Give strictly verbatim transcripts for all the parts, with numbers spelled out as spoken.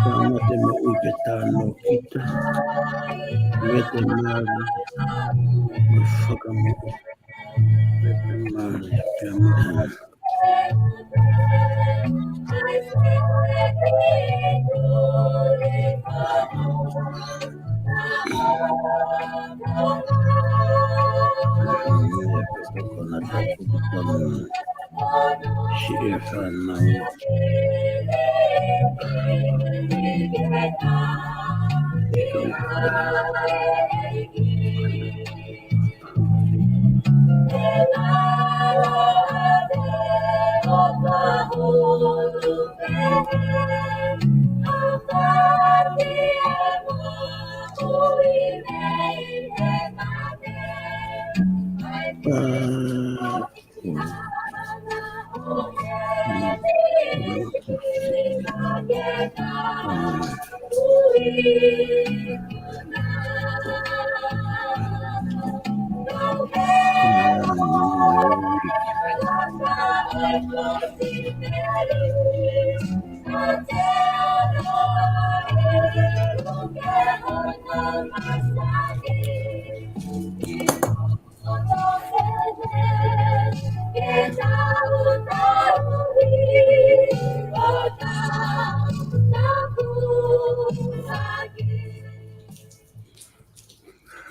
Tangata mo uke tano kita. Mete mali. Mafaka mo. Mete mali. Pea mali.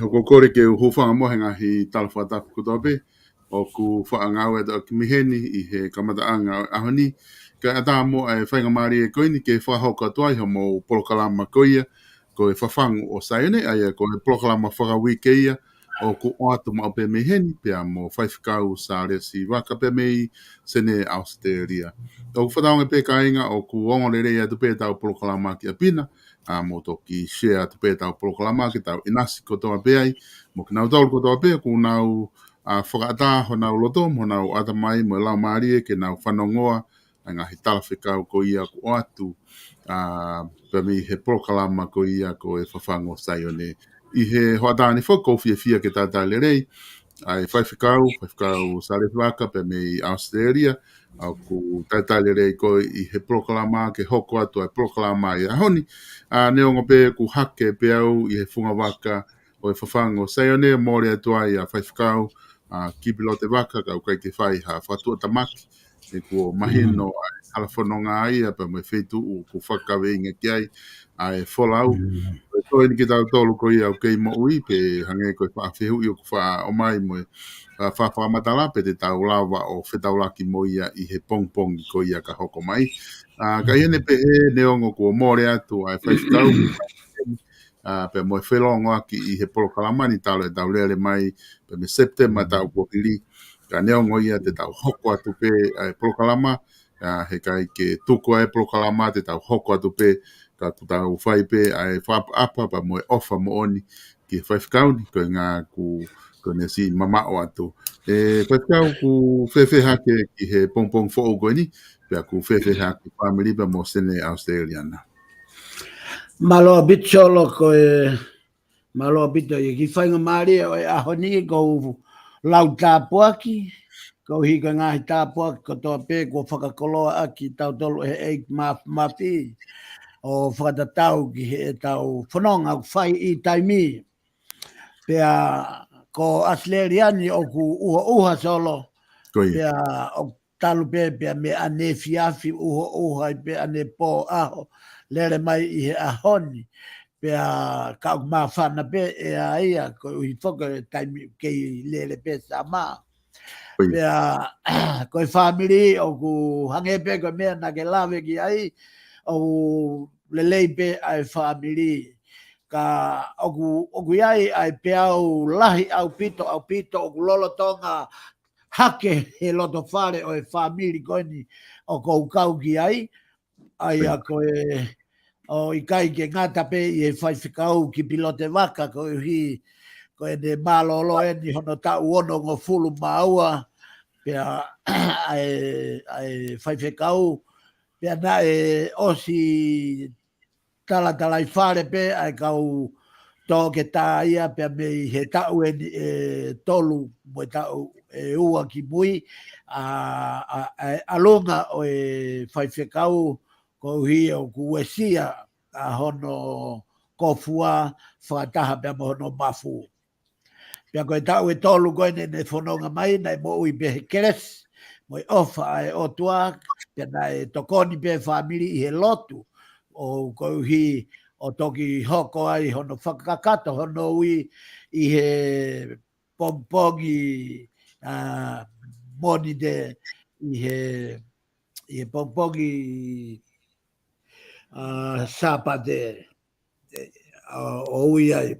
ʻOku ou kole ke u hūfanga mo e ngaahi tala fakatapu kotoa pē ʻoku faʻa ngāueʻaki mei heni ʻi he kamataʻanga ʻo e ʻaho ni. Kae ʻatā mo e faingamālie ko eni ke fakahoko atu ai hoʻomou polokalama ko ia, ko e Fafangu ʻo Saione, ʻa ia ko e polokalama fakauike ia ʻoku ʻoatu maʻu pē mei heni, pea mo Faifekau Sālesi Vaka pea mei Senē, ʻAositelēlia. ʻOku fakatauange pē kāinga ʻoku ongo lelei atu pē ʻetau polokalama ki ʻapi na, ʻa mou toki share atu pē ʻetau polokalama ke tau ʻinasi kotoa pē ai, mo kinautolu kotoa pē ʻoku nau, ʻa, fakaʻatā honau loto, mo honau ʻatamai, mo e laumālie ke nau fanongoa ʻa e ngaahi tala fekau ko ia ʻoku ʻoatu, ʻa, pea mei he polokalama ko ia ko e Fafangu ʻo Saione. ʻI he hoʻatā ni foki ʻoku ou fiefia ke talitali lelei ʻa e Faifekau, Faifekau Sālesi Vaka pea mei ʻAositelēlia, ʻoku talitali lelei koe ʻi he polokalama ke hoko atu ʻa e polokalama ʻi he ʻaho ni. ʻA, neongo pē ʻoku hake pē au ʻi he funga vaka ʻo e Fafangu ʻo Saione, mole atu ai ʻa Faifekau, ʻa, Kipilote Vaka, ka ʻoku ʻikai ke fai ha fakatuʻatamaki, he kuo mahino ʻa e hala fononga ia pea mo e feituʻu ʻoku fakakaveinga ki ai ʻa e folau. Ko e toe ni kitautolu ko ia ʻoku kei moʻui, pea hangē ko e faʻa fehuʻi ʻoku faʻa ʻomai mo e, ʻa, faʻa fakamatala, pe te tau lava ʻo fetaulaki mo ia ʻi he pongipongi ko ia ka hoko mai. ʻA, ka ʻi heʻene pehē, neongo kuo mole atu ʻa e Faifekau, ʻa, pea mo e felōngoaki ʻi he polokalama ni, talu ʻetau lele mai pē mei Sepitema taʻu kuo hili. Ka neongo ia te tau hoko atu pē ʻa e polokalama, ʻa, heʻikai ke tuku ʻa e polokalama, te tau hoko atu pē, ka ʻoku tau fai pē ʻa e fakaʻapaʻapa pea mo e ʻofa moʻoni ki he Faifekau ni, koeʻuhi ko ʻene siʻi mamaʻo atu. ʻE, Faifekau, ʻoku fēfē hake ki he pongipongi foʻou ko eni, pea ʻoku fēfē hake fāmili pea mo Senē ʻAositelēlia na? Mālō ʻaupito Solo, ko e mālō ʻaupito ʻi he kiʻi faingamālie ʻo e ʻaho ni, ʻoku ou lau tāpuaki, koeʻuhi ko e ngaahi tāpuaki kotoa pē kuo fakakoloaʻaki kitautolu ʻe he ʻEiki Māfimafi, ʻo fakatatau ki heʻetau fononga ʻoku fai ʻi taimi. Pea ko ʻAositelēlia ni ʻoku ʻuha ʻuha Solo. Ko ia. Pea ʻoku talu pē pea mei ʻaneefiafi, ʻuhoʻuha ai pē ʻanepō ʻaho, lele mai ʻi he ʻaho ni. Pea ka ʻoku māfana pē ʻe ia, koeʻuhi foki ko e taimi kei lele pē summer. Pea ko e fāmili ʻoku hangē pē ko e meʻa naʻa ke lave ki ai, ʻoku lelei pē ʻa e fāmili. Ka ʻoku, ʻoku ʻi ai ʻa e peau lahi ʻaupito, ʻaupito, ʻoku lolotonga hake he loto fale ʻo e fāmili ko eni ʻoku ou kau ki ai, ʻa ia ko e, ʻoku ʻikai ke ngata pē ʻi he faifekau ki Pilote Vaka koeʻuhi, ko ʻene mālōlō eni hono taʻu onongofulu mā ua, pea ʻa e, ʻa e faifekau, pea naʻe ʻosi talatalaifale pē ʻa e kau toketā ia pea mei he taʻu eni ʻe tolu mo e taʻu ʻe ua ki mui, ʻa, ʻa, ʻa e ʻalunga ʻo e faifekau koeʻuhi ʻoku uesia ʻa hono kōfua fakataha pea mo hono mafu. Pea ko e taʻu ʻe tolu ko eni ne fononga mai, naʻe moʻui pē he kelesi mo e ʻofa ʻa e ʻOtua, pea naʻe tokoni pē fāmili ʻi he lotu, ʻo koeʻuhi ʻo toki hoko ai hono fakakakato hono ui ʻi he pongipongi, ʻa, Mōnite, ʻi he, ʻi he pongipongi, ʻa, Sāpate, ʻa, ʻo ui ai.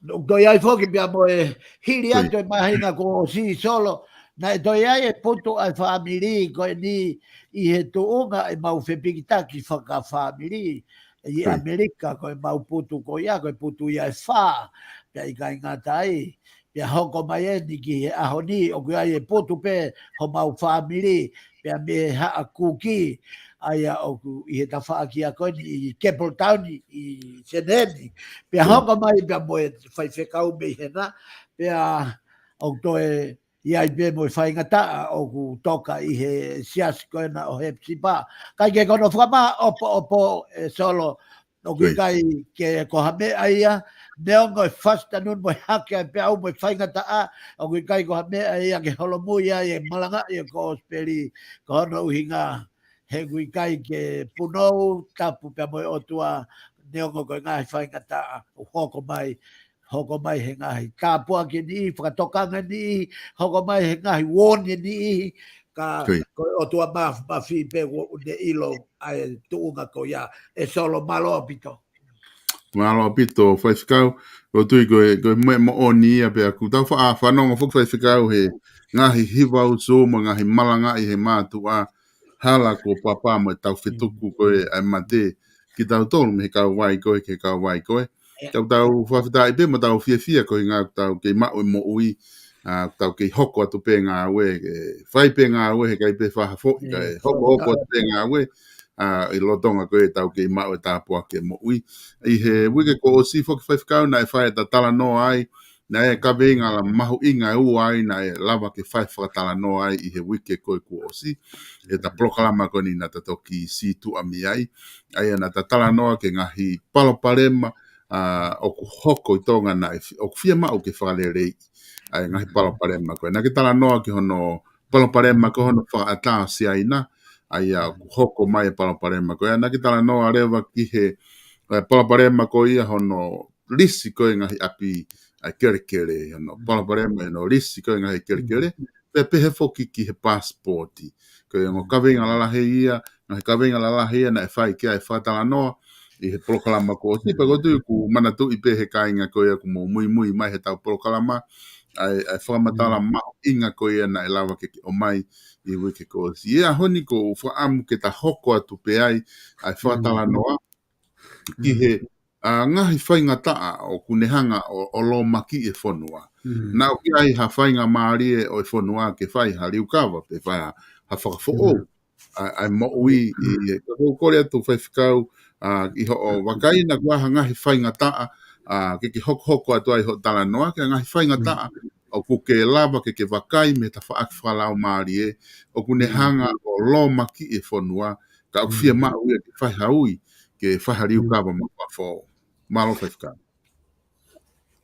ʻOku toe ʻi ai foki pea mo e hili atu e māhina kuo ʻosi Solo, naʻe toe ʻi ai e putu ʻa e fāmili ko eni ʻi he tuʻunga ʻemau fepikitaki fakafāmili ʻi ʻAmelika, ko ʻemau putu ko ia, ko e putu ia ʻe fā, pea ʻikai ngata ai. Pea hoko mai eni ki he ʻaho ni, ʻoku ʻi ai e putu pē homau fāmili, pea mei he Haʻa Kuki, ʻa ia ʻoku ʻi he tafaʻaki ko eni ʻi Keppel Town ʻi Seneni. Pea hoko mai pea mo e faifekau mei hena, pea ʻoku toe ʻi ai pē mo e faingataʻa ʻoku toka ʻi he siasi ko ena ʻo Hepsipa. Kae kehe ko hono fakamāʻopoʻopo ʻe Solo, ʻoku ʻikai ke ko ha meʻa ia, neongo e afternoon mo e hake ʻa e peau mo e faingataʻa, ʻoku ʻikai ko ha meʻa ia ke holomui ai e malangaʻi e kosipeli, ko hono ʻuhinga he ʻoku ʻikai ke punou, tapu pea mo e ʻOtua, neongo ko e ngaahi faingataʻa, ʻo hoko mai, hoko mai he ngaahi tāpuaki ʻe niʻihi, fakatokanga ʻe niʻihi, hoko mai he ngaahi uoni ʻe niʻihi, ka ko e ʻOtua mafimafi pē ʻoku ne ʻilo ʻa e tuʻunga ko ia. ʻE Solo, mālō ʻaupito. Mālō ʻaupito, faifekau, ʻoku ou tui ko e, ko e meʻa moʻoni ia pea ʻoku tau faʻa fanongo foki faifekau he ngaahi hiva usu mo e ngaahi malangaʻi he mātuʻa, hala kuo papa mo e tau fetuku ko ē ʻa e mate, kitautolu mei he kauvai ko ē, ki he kauvai ko ē. Tau tau fakafetaʻi pē mo tau fiefia ko e ʻuhinga ʻoku tau kei maʻu e moʻui, ʻa, ʻoku tau kei hoko atu pē ngāue, ʻe fai pē ngāue, he ʻikai pē faʻa foʻi, kae hokohoko atu pē ngāue, ʻa, ʻi lotonga ko ē ʻetau kei maʻu e tāpuaki e moʻui. ʻI he uike kuo ʻosi foki faifekau naʻe fai ʻeta talanoa ai, naʻe kaveinga la mahuʻinga ʻe ua ai, naʻe lava ke fai fakatalanoa ai ʻi he uike ko ē kuo ʻosi, ʻeta polokalama ko eni naʻa ta toki sītuʻa mei ai, ʻa ia naʻa ta talanoa ki he ngaahi palopalema, ʻa, ʻoku hoko ʻi Tonga naʻe fi-, ʻoku fiemaʻu ke fakaleleiʻi ʻa e ngaahi palopalema ko ē. Naʻa ke talanoa ki hono palopalema ko hono fakaʻatā ʻo Siaina, ʻa ia ʻoku hoko mai e palopalema ko ē. Naʻa ke talanoa leva ki he, ʻa e palopalema ko ia hono lisi ko ē ngaahi ʻapi ʻa e kelekele, hono palopalema hono lisi ko ē ngaahi kelekele, pea pehē foki ki he pasipoti. Ko e ongo kaveinga lalahi ia, ngaahi kaveinga lalahi ia naʻe fai ki ai e fakatalanoa ʻi he polokalama kuo ʻosi, pea ʻoku ou tui ʻoku manatuʻi pē he kāinga ko ia ʻoku mou muimui mai heʻetau polokalama, ʻa e, ʻa e fakamatala mahuʻinga ko ia naʻe lava ke ke ʻomai ʻi he uike kuo ʻosi. ʻI he ʻaho ni ʻoku ou fakaʻamu ke ta hoko atu pē ai ʻa e fakatalanoa ki he, ʻa, ngaahi faingataʻa ʻoku ne hanga ʻo, ʻo lōmakiʻi e fonua. Naʻa ʻoku ʻi ai ha faingamālie ʻo e fonua ke fai ha liukava pe fai ha, ha fakafoʻou ʻa, ʻa e moʻui ʻi he, ka ʻoku ou kole atu faifekau, ʻa, ʻi hoʻo vakai naʻa ʻoku ʻi ai ha ngaahi faingataʻa, ʻa, ke ke hokohoko atu ai hoʻo talanoa, ki he ngaahi faingataʻa ʻoku ke lava ke ke vakai mei he tafaʻaki fakalaumālie, ʻoku ne hanga ʻo lōmakiʻi e fonua, ka ʻoku fiemaʻu ia ke fai ha ui, ke fai ha liukava maʻu ha foʻou. Mālō faifekau.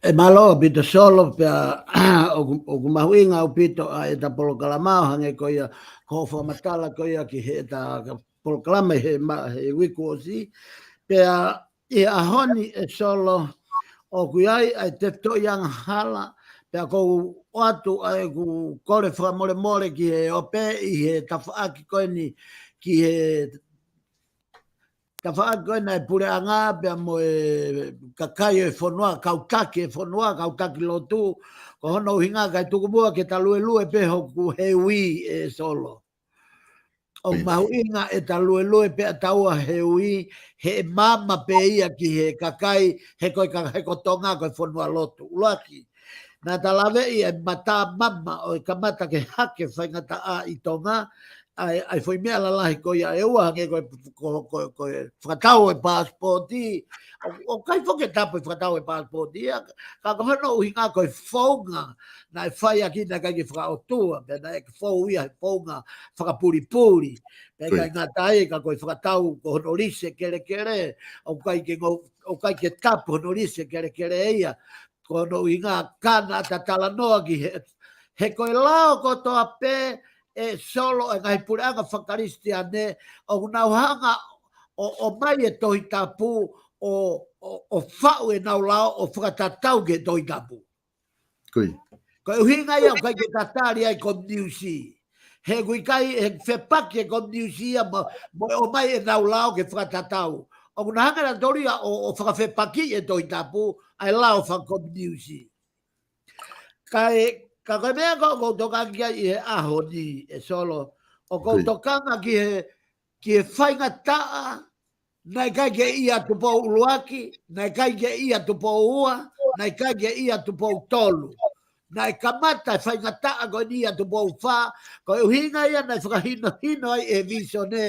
ʻE mālō ʻaupito Solo, pea ʻoku, ʻoku mahuʻinga ʻaupito ʻa ʻeta polokalama ʻo hangē ko ia ko hoʻo fakamatala ko ia ki heʻeta polokalama he ma-, he uike kuo ʻosi. Pea ʻi he ʻaho ni ʻe Solo, ʻoku ʻi ai ʻa e tefitoʻi angahala, pea ʻoku ou ʻoatu ʻa ʻeku kole fakamolemole ki he ope ʻi he tafaʻaki ko eni, ki he tafaʻaki ko ena ʻa e puleʻanga pea mo e kakai ʻo e fonua, kau taki ʻo e fonua, kau taki lotu, ko hono ʻuhinga kae tuku muʻa ke ta luelue pē hoku he ui ʻe Solo. ʻOku mahuʻinga ʻeta luelue pē ʻa taua he ui, he ʻe maama pē ia ki he kakai, he ko e ka-, he ko Tonga ko e fonua lotu. ʻUluaki, naʻa ta laveʻi ʻa e mata mama ʻo e kamata ke hake faingataʻa ʻi Tonga, ʻa e, ʻa e foʻi meʻa lalahi ko ia ʻe ua hangē ko e, ko, ko, ko e fakatau ʻo e pasipoti, ʻo, ʻoku ʻikai foki ke tapu e fakatau ʻo e pasipoti ia, ka ko hono ʻuhinga ko e founga naʻe fai ʻaki naʻe ʻikai ke fakaʻotua, pea naʻe fou ia he founga fakapulipuli, pea ʻikai ngata ai ka ko e fakatau ko hono lisi e kelekele, ʻoku ʻikai ke ngou-, ʻoku ʻikai ke tapu hono lisi e kelekele ia, ko hono ʻuhinga ka naʻa ta talanoa ki he, he ko e lao kotoa pē ʻe Solo ʻa e ngaahi puleʻanga fakakalisitiane, ʻoku nau hanga ʻo, ʻomai e Tohi Tapu ʻo, ʻo, ʻo faʻu ʻenau lao ʻo fakatatau ki he Tohi Tapu. Ko e ʻuhinga ia ʻoku ʻikai ke tatali ai kominiusi. He ʻoku ʻikai, he fepaki e kominiusi ia mo, mo e ʻomai ʻenau lao ke fakatatau. ʻOku na hanga nautolu ia ʻo, ʻo fakafepaki e Tohi Tapu, ʻa e lao fakakominiusi. Kae, ka ko e meʻa ko, ʻoku ou tokanga ki ai ʻi he ʻaho ni ʻe Solo, ʻoku ou tokanga ki he, ki he faingataʻa, naʻe ʻikai ke ʻi ʻa Tupou ʻuluaki, naʻe ʻikai ke ʻi ʻa Tupou ua, naʻe ʻikai ke ʻi ʻa Tupou tolu. Naʻe kamata e faingataʻa ko eni ʻi ʻa Tupou fā, ko e ʻuhinga ia naʻe fakahinohino ai e visone,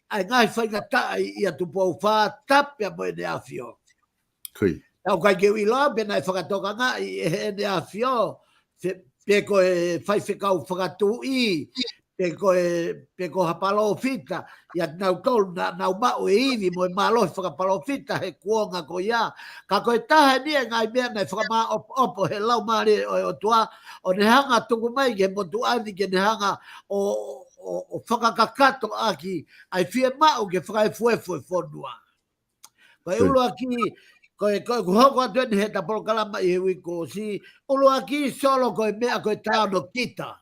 ʻa e ngaahi faingataʻa ʻi, ʻi ʻa Tupou fā, tapu pea mo ʻEne ʻAfio. Tau ʻikai ke u ʻilo pe naʻe fakatokangaʻi ʻe Heʻene ʻAfio, pe, pe ko e faifekau fakatuʻi, pe ko e, pe ko ha palōfita, ʻia nautolu naʻa nau maʻu e ivi mo e mālohi fakapalōfita he kuonga ko ia. Ka ko e taha eni e ngaahi meʻa naʻe fakamāʻopoʻopo he Laumālie ʻo e ʻOtua, ʻo ne hanga tuku mai ki he motuʻa ni ke ne hanga ʻo, ʻo, ʻo fakakakato ʻaki ʻa e fiemaʻu ke fakaefuefu e fonua. Ko e ʻuluaki, ko e, ko e, ʻoku hoko atu eni heʻeta polokalama ʻi he uike kuo ʻosi, ʻuluaki Solo ko e meʻa ko e tano kita.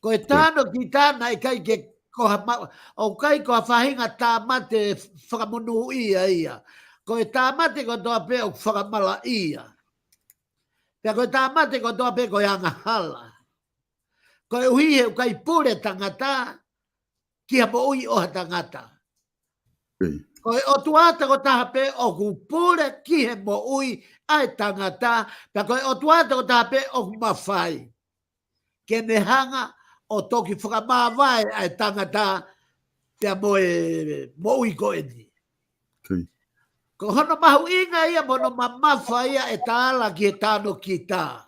Ko e tano kita naʻe ʻikai ke ko ha ma-, ʻoku ʻikai ko ha faʻahinga tāmate fakamonūʻia ia. Ko e tāmate kotoa pē ʻoku fakamalaʻia. Pea ko e tāmate kotoa pē ko e angahala. Koeʻuhi he ʻoku ʻikai pule tangata ki ha moʻui ʻo ha tangata. Ko e ʻOtua tokotaha pē ʻoku pule ki he moʻui ʻa e tangata, pea ko e ʻOtua tokotaha pē ʻoku mafai ke ne hanga ʻo toki fakamāvae ʻa e tangata pea mo e moʻui ko eni. Ko hono mahuʻinga ia mo hono mamafa ia ʻeta ala ki he tano kita.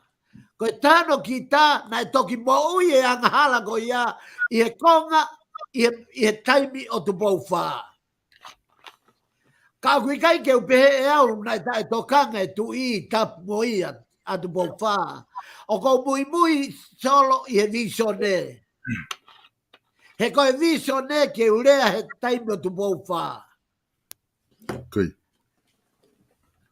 Ko e tano kita naʻe toki moʻui e angahala ko ia ʻi he konga, ʻi he, ʻi he taimi ʻo Tupou fā. Ka ʻoku ʻikai ke u pehē ʻe au naʻe taʻetokanga e tuʻi tapu mo ia ʻa Tupou fā. ʻOku ou muimui Solo ʻi he visone. He ko e visone ke u lea he taimi ʻo Tupou fā.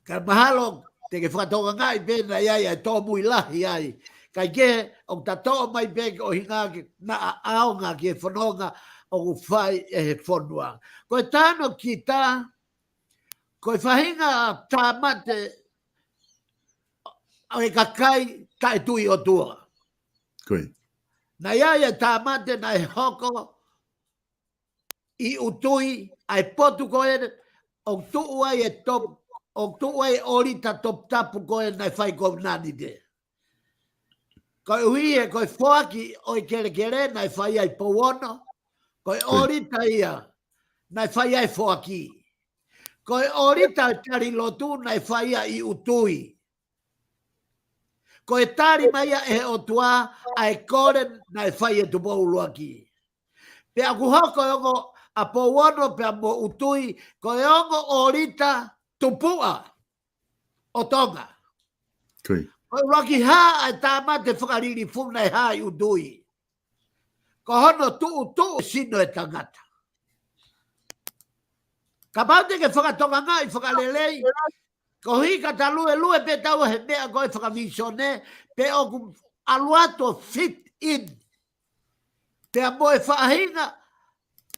Ka mahalo te ke fakatokangaʻi pē naʻe ʻi ai ʻa e tōmui lahi ai. Kae kehe, ʻoku ta toʻo mai pē ke ʻuhinga ke naʻa ʻaonga ki he fononga ʻoku fai ʻe he fonua. Ko e tano kita, ko e faʻahinga tāmate ʻo e kakai taʻetui ʻOtua. Naʻe ʻi ai e tāmate naʻe hoko ʻi ʻUtui, ʻa e potu ko ē ʻoku tuʻu ai e top-, ʻoku tuʻu ai e ʻōlita toputapu ko ē naʻe fai kovinānite. Koeʻuhi he ko e foaki ʻo e kelekele naʻe fai ai Pouono, ko e ʻōlita ia naʻe fai ai foaki. Ko e ʻōlita ʻo e tali lotu naʻe fai ia ʻi ʻUtui. Ko e tali mai ia ʻe he ʻOtua ʻa e kole naʻe fai ʻe Tupou ʻuluaki. Pea ʻoku hoko e ongo ʻa Pouono pea mo ʻUtui, ko e ongo ʻōlita tupuʻa. ʻo Tonga. Ko e ʻuluaki hā ʻa e tāmate fakalilifu naʻe hā ʻi ʻUtui. Ko hono tuʻutuʻu sino e tangata. Kapau te ke fakatokangaʻi fakalelei, ko hika talu e lue pē taua he meʻa ko e fakavīsone, pe ʻoku ʻalu atu ʻo fit in. Pea mo e faʻahinga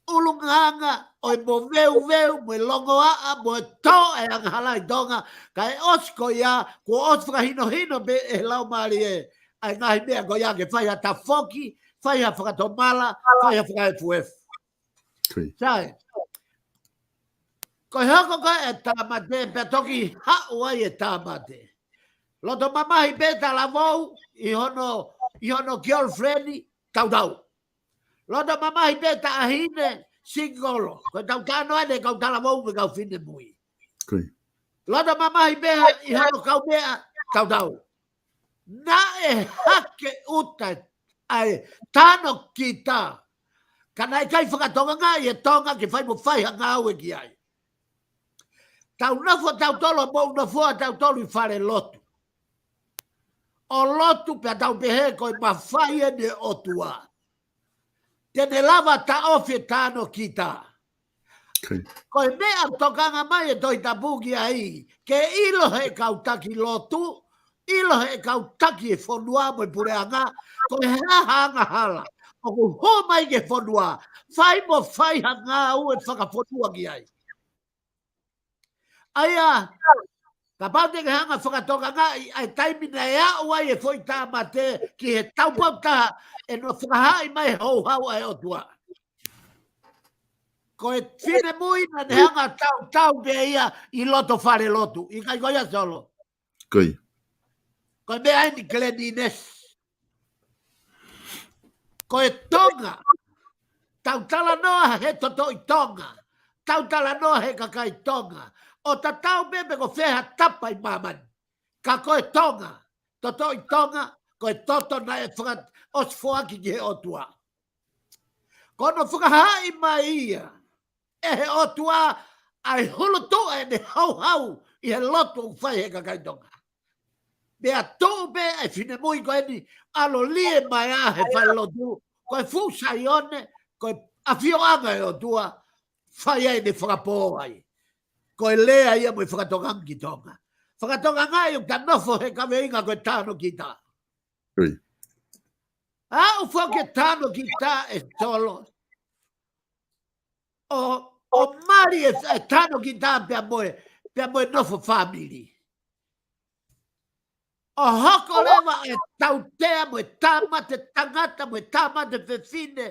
ʻulungaanga ʻo e moveuveu, mo e longoaʻa, mo e tō e angahala ʻi Tonga, kae ʻosi ko ia, kuo ʻosi fakahinohino pē ʻe he laumālie ʻa e ngaahi meʻa ko ia ke fai ha tafoki, fai ha fakatomala, fai ha fakaefuefu. Sai. Ko e hoko ko e tāmate, pea toki haʻu ai e tāmate. Loto mamahi pē talavou ʻi hono, ʻi hono girlfriend, tautau. Loto mamahi pē taʻahine, single. Ko e tautano ane kau talavou mo e kau finemui. Loto mamahi pē ʻi hono kaumeʻa, tautau. Naʻe hake ʻuta ʻa e tano kita. Ka naʻe ʻikai fakatokangaʻi e Tonga ke fai mo fai ha ngāue ki ai. Tau nofo tautolu, mo nofo tautolu ʻi fale lotu. ʻO lotu pea tau pehē ko e mafai ʻeni ʻOtua. Te ne lava taʻofi e tano kita. Ko e meʻa tokanga mai e Tohi Tapu ki ai, ke ʻilo he kau taki lotu, ʻilo he kau taki e fonua mo e puleʻanga, ko e hā ha angahala ʻoku hū mai ki he fonua, fai mo fai ha ngāue fakafonua ki ai. ʻA ia, kapau te ke hanga fakatokangaʻi ʻa e taimi naʻe aʻu ai e foʻi tāmate ki he taupau taha ʻene fakahaaʻi mai e houhau ʻa e ʻOtua. Ko e finemui naʻa ne hanga tautau pē ia ʻi loto fale lotu. ʻIkai ko ia Solo? Ko e meʻa ʻeni cleanliness. Ko e Tonga. Tau talanoa he totoʻi Tonga. Tau talanoa he kakai Tonga. ʻO tatau pē pe ko fē ha tapa ʻi māmani. Ka ko e Tonga. Totoʻi Tonga. Ko e toto naʻe faka-, ʻosi foaki ki he ʻOtua. Ko hono fakahaaʻi mai ia ʻe he ʻOtua ʻa e hulutuʻa ʻene houhau ʻi he lotu ʻoku fai he kakai Tonga. Pea tuʻu pē ʻa e finemui ko ʻeni, ʻalu lie mai ʻa he fale lotu, ko e fuʻu Saione, ko e ʻafioʻanga ʻo e ʻOtua, fai ai ʻene fakapō ai. Ko e lea ia mo e fakatokanga ki Tonga. Fakatokangaʻi ʻoku ta nofo he kaveinga ko e tano kita. Aʻu foki e tano kita ʻe Solo. ʻO, ʻo mali e, e tano kita pea mo e, pea mo e nofo fāmili. ʻO hoko leva e tautea mo e tāmate tangata mo e tāmate fefine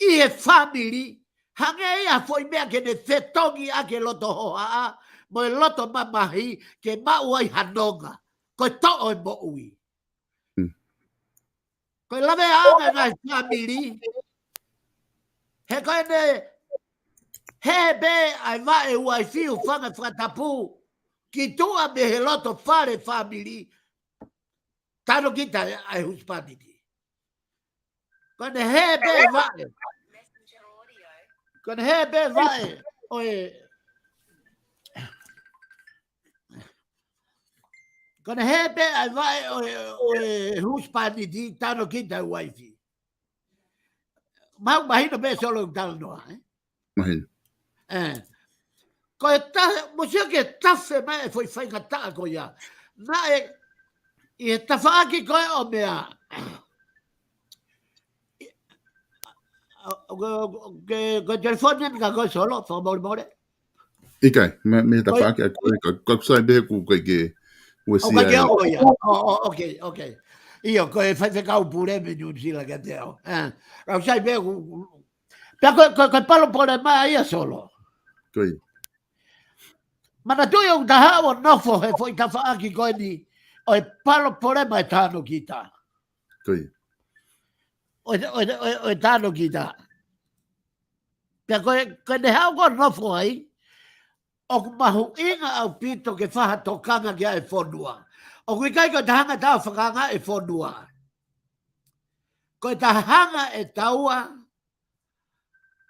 ʻi he fāmili, hangē ia ha foʻi meʻa ke ne fetongi ʻaki e loto hohaʻa mo e loto mamahi ke maʻu ai ha nonga. Ko e toʻo e moʻui. Ko e laveʻanga e ngaahi fāmili. He ko ʻene hē pē ʻa e vaʻe uaifi, hūfanga he fakatapu ki tuʻa mei he loto fale fāmili. Tano kita ʻa e husepāniti. Ko ʻene hē pē vaʻe. Ko ʻene hē pē vaʻe ʻo e Ko ʻene hē pē ʻa e vaʻe ʻo e, ʻo e husepāniti, tano kita e uaifi. Mau mahino pē Solo ʻoku talanoa, ē? Mahino. Ē. Ko e tafe, mo sio ki he tafe mai e foʻi faingataʻa ko ia. Naʻe, ʻi he tafaʻaki ko ē ʻo meʻa. Ko, ko, ko, ko e telefoni eni ka ko e Solo, fakamolemole. ʻIkai, mei, mei he tafaʻaki ʻa ko e, ka, ka ʻoku sai pē ʻoku ʻikai ke uesia. ʻOku ʻikai ke ʻoku ia. ʻO, ʻo, okay, okay. ʻIo, ko e faifekau pule mei New Zealand kiate au. Ē, ka ʻoku sai pē ʻoku, pea ko, ko, ko e palopalema ia Solo. Ko ia. Manatuʻi ʻoku ta haʻu ʻo nofo he foʻi tafaʻaki ko eni ʻo e palopalema e tano kita. Ko ia. ʻO e, ʻo e, ʻo e, ʻo e tano kita. Pea ko e, ko ʻene haʻu ko ē ʻo nofo ai, ʻoku mahuʻinga ʻaupito ke fai ha tokanga ki ai e fonua. ʻOku ʻikai ko e ta hanga ʻe taua ʻo fakaanga e fonua. Ko e ta hanga ʻe taua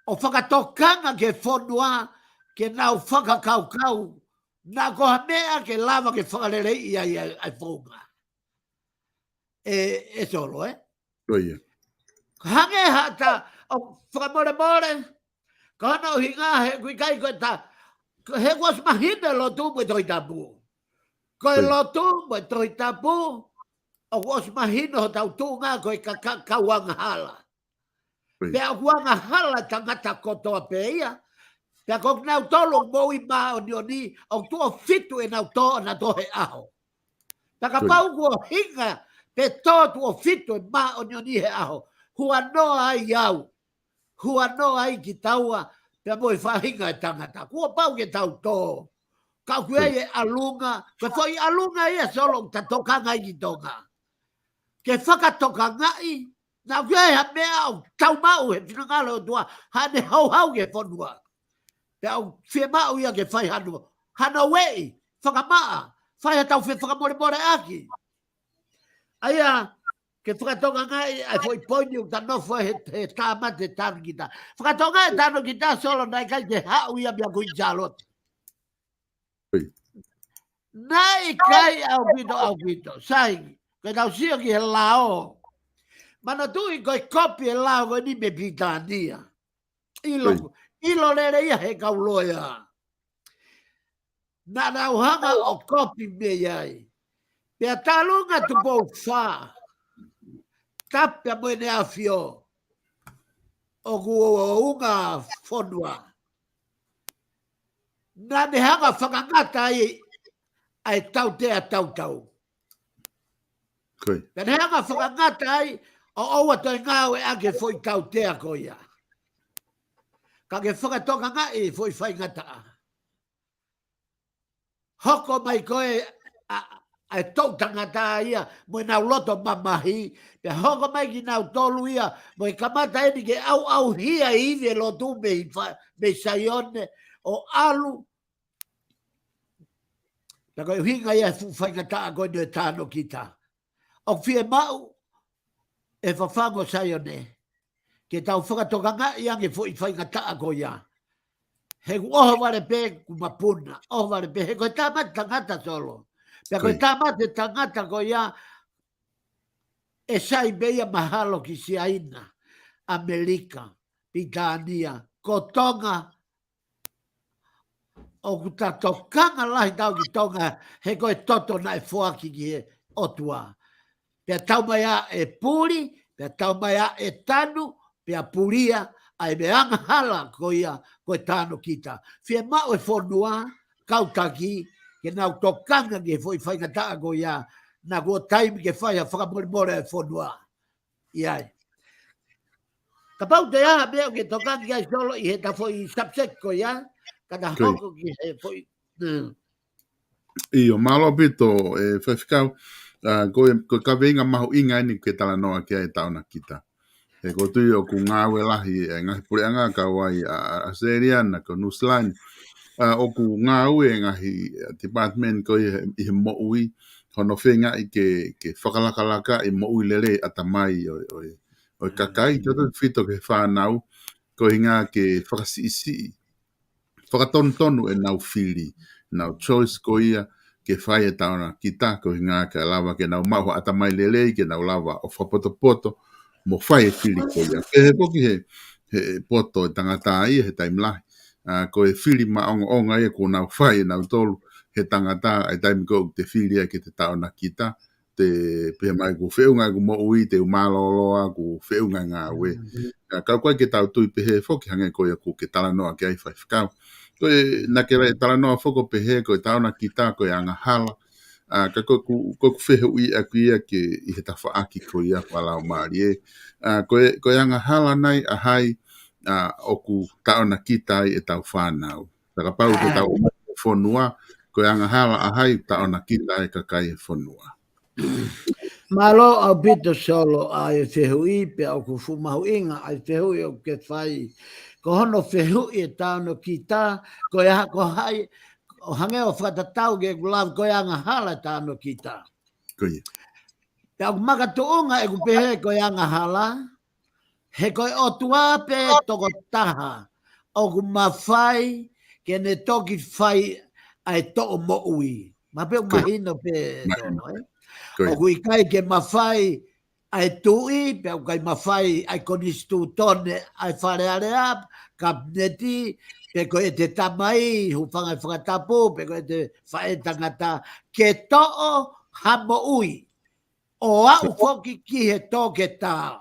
ʻo fakatokanga ki he fonua ke nau fakakaukau Naʻa ko ha meʻa ke lava ke fakaleleiʻi ai ʻa e founga. ʻE, ʻe Solo, ē? Ko ia. Hangē ha ta, ʻo fakamolemole, ka hana ʻuhinga he ʻoku ʻikai ko e ta, he kuo ʻosi mahino e lotu mo e Tohi Tapu. Ko e lotu mo e Tohi Tapu, ʻoku ʻosi mahino hotau tuʻunga ko e ka, ka, kau angahala. Pea ʻoku angahala tangata kotoa pē ia. Pea ko kinautolu ʻoku moʻui māʻoniʻoni, ʻoku tuʻo fitu ʻenau tō ʻanautolu he ʻaho. Pea kapau kuo hinga pē tō tuʻo fitu e māʻoniʻoni he ʻaho, huanoa ai au. Huanoa ai kitaua, pea mo e faʻahinga e tangata. Kuo pau ke tau tō. Ka ʻoku ʻi ai e ʻalunga, ko e foʻi ʻalunga ia Solo ʻoku ta tokanga ai ki Tonga. Ke fakatokangaʻi, naʻa ʻoku ʻi ai ha meʻa ʻoku tau maʻu he finangalo ʻOtua, haʻane houhau ki he fonua. Pea ʻoku fiemaʻu ia ke fai hano, hano ueʻi, fakamaʻa, fai ha tau fefakamolemoleʻaki. ʻA ia, ke fakatokangaʻi, ʻa e foʻi poini ʻoku ta nofo he, he tāmate tanu kita. Fakatokangaʻi tanu kita Solo naʻe ʻikai ke haʻu ia mei a Kuini Sālote. Naʻe ʻikai ʻaupito, ʻaupito. Sai, ke tau sio ki he lao. Manatuʻi ko e kopi e lao ko eni mei Pilitānia. ʻIlo, ʻilo lelei ia he kau loea. Naʻa nau hanga ʻo kopi mei ai. Pea Talunga Tupou Fā, Tapu mo ʻEne ʻAfio, ʻoku ʻo unga fonua. Naʻa ne hanga fakangata ai ʻa e tautea tautau. Naʻa ne hanga fakangata ai ʻo ʻoua toe ngāueʻaki e foʻi tautea ko ia. Ka ke fakatokangaʻi e foʻi faingataʻa. Hoko mai ko e, ʻa, ʻa e toʻu tangata ia, mo ʻenau loto mamahi, pea hoko mai kinautolu ia, mo e kamata eni ke ʻauʻauhia e ivi e lotu mei fa-, mei Saione, ʻo ʻalu. Pea ko e ʻuhinga ia e fuʻu faingataʻa ko eni e tano kita. ʻOku fiemaʻu ʻe Fafangu ʻo Saione ke tau fakatokangaʻi ange foʻi faingataʻa ko ia. He kuo ʻohovale pē kuo mapuna, ʻohovale pē he ko e tāmate tangata Solo. Pea ko e tāmate tangata ko ia ʻe sai pē ia mahalo ki Siaina, ʻAmelika, Pilitānia, ko Tonga, ʻoku ta tokanga lahi tau ki Tonga, he ko e toto naʻe foaki ki he ʻOtua. Pea tau mai ā e puli, pea tau mai ā e tanu, pea pulia, ʻa e meʻa angahala ko ia, ko e tano kita. Fiemaʻu e fonua, kau taki, ke nau tokanga ki he foʻi faingataʻa ko ia, naʻa kuo taimi ke fai ha fakamolemole e fonua. ʻI ai. Kapau te aha meʻa ke tokanga ki ai Solo ʻi he ta foʻi subject ko ia, ka ta hoko ki he foʻi. ʻIo, mālō ʻaupito, ʻe Faifekau, ʻa, ko e, ko e kaveinga mahuʻinga eni ke talanoa ki ai e taʻona kita. He ʻoku ou tui ʻoku ngāue lahi e ngaahi puleʻanga kau ai ʻa, ʻa, ʻAositelēlia na ko Nuʻusila ni. ʻA, ʻoku ngāue e ngaahi, ʻa, department ko ia ʻi he, ʻi he moʻui, hono feingaʻi ke, ke fakalakalaka e moʻui lelei ʻatamai ʻo, ʻo, ʻo e kakai, tautautefito ki he fānau, ko e ʻuhinga ke fakasiʻisiʻi, fakatonutonu ʻenau fili, ʻenau choice ko ia, ke fai e taʻona kita, ko e ʻuhinga ke lava ke nau maʻu ha ʻatamai lelei, ke nau lava ʻo fakapotopoto, mo fai e fili ko ia. Pehē foki he, he poto e tangata ia, he taimi lahi. ʻA, ko e fili maʻongoʻonga ia kuo nau fai ʻenautolu, he tangata, ʻa e taimi ko ē ʻoku te fili ai ke te taʻona kita, te pehē mai kuo feʻunga ʻeku moʻui, te u mālōlō, kuo feʻunga e ngāue. ʻA, ka ʻoku ʻikai ke tau tui pehē foki hangē ko ia ʻoku ke talanoa ki ai Faifekau. Ko e naʻa ke talanoa foki ʻo pehē, ko e taʻona kita, ko e angahala. ʻA, ka ko ʻeku, ko ʻeku fehuʻi ʻaku ia ke ʻi he tafaʻaki ko ia ʻoku lau mālie. ʻA, ko e, ko e angahala nai ʻa hai, ʻa, ʻoku taʻona kita ai ʻetau fānau. Ka kapau te tau ʻomai e fonua, ko e angahala ʻa hai taʻona kita ai e kakai e fonua. Mālō ʻaupito Solo ʻa e fehuʻi pea ʻoku fuʻu mahuʻinga ʻa e fehuʻi ʻoku ke fai. Ko hono fehuʻi e taʻona kita, ko e aha ko hai, ʻo hangē ʻo fakatatau ki heʻeku lave ko e angahala e taʻona kita. Ko ia. Pea ʻoku makatuʻunga ʻeku pehē ko e angahala, he ko e ʻOtua pē tokotaha ʻoku mafai ke ne toki fai ʻa e toʻo moʻui. Ma pē ʻoku mahino pē, Tono, ē? ʻOku ʻikai ke mafai ʻa e tuʻi, pea ʻoku ʻikai mafai ʻa e konisitūtone, ʻa e Fale Alea, kapineti, pe ko ʻete tamai, hūfanga he fakatapu, pe ko ʻete faʻētangata, ke toʻo ha moʻui. ʻO aʻu foki ki he toketā.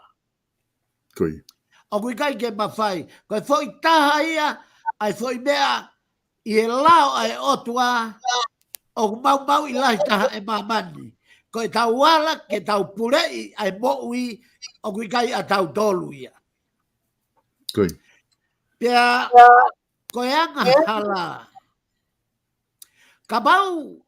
ʻOku ʻikai ke mafai. Ko e foʻi taha ia, ʻa e foʻi meʻa ʻi he lao ʻa e ʻOtua, ʻoku maumauʻi lahi taha ʻe māmani. Ko ʻetau ala ke tau puleʻi ʻa e moʻui, ʻoku ʻikai ʻa tautolu ia. Pea, ko e angahala. Kapau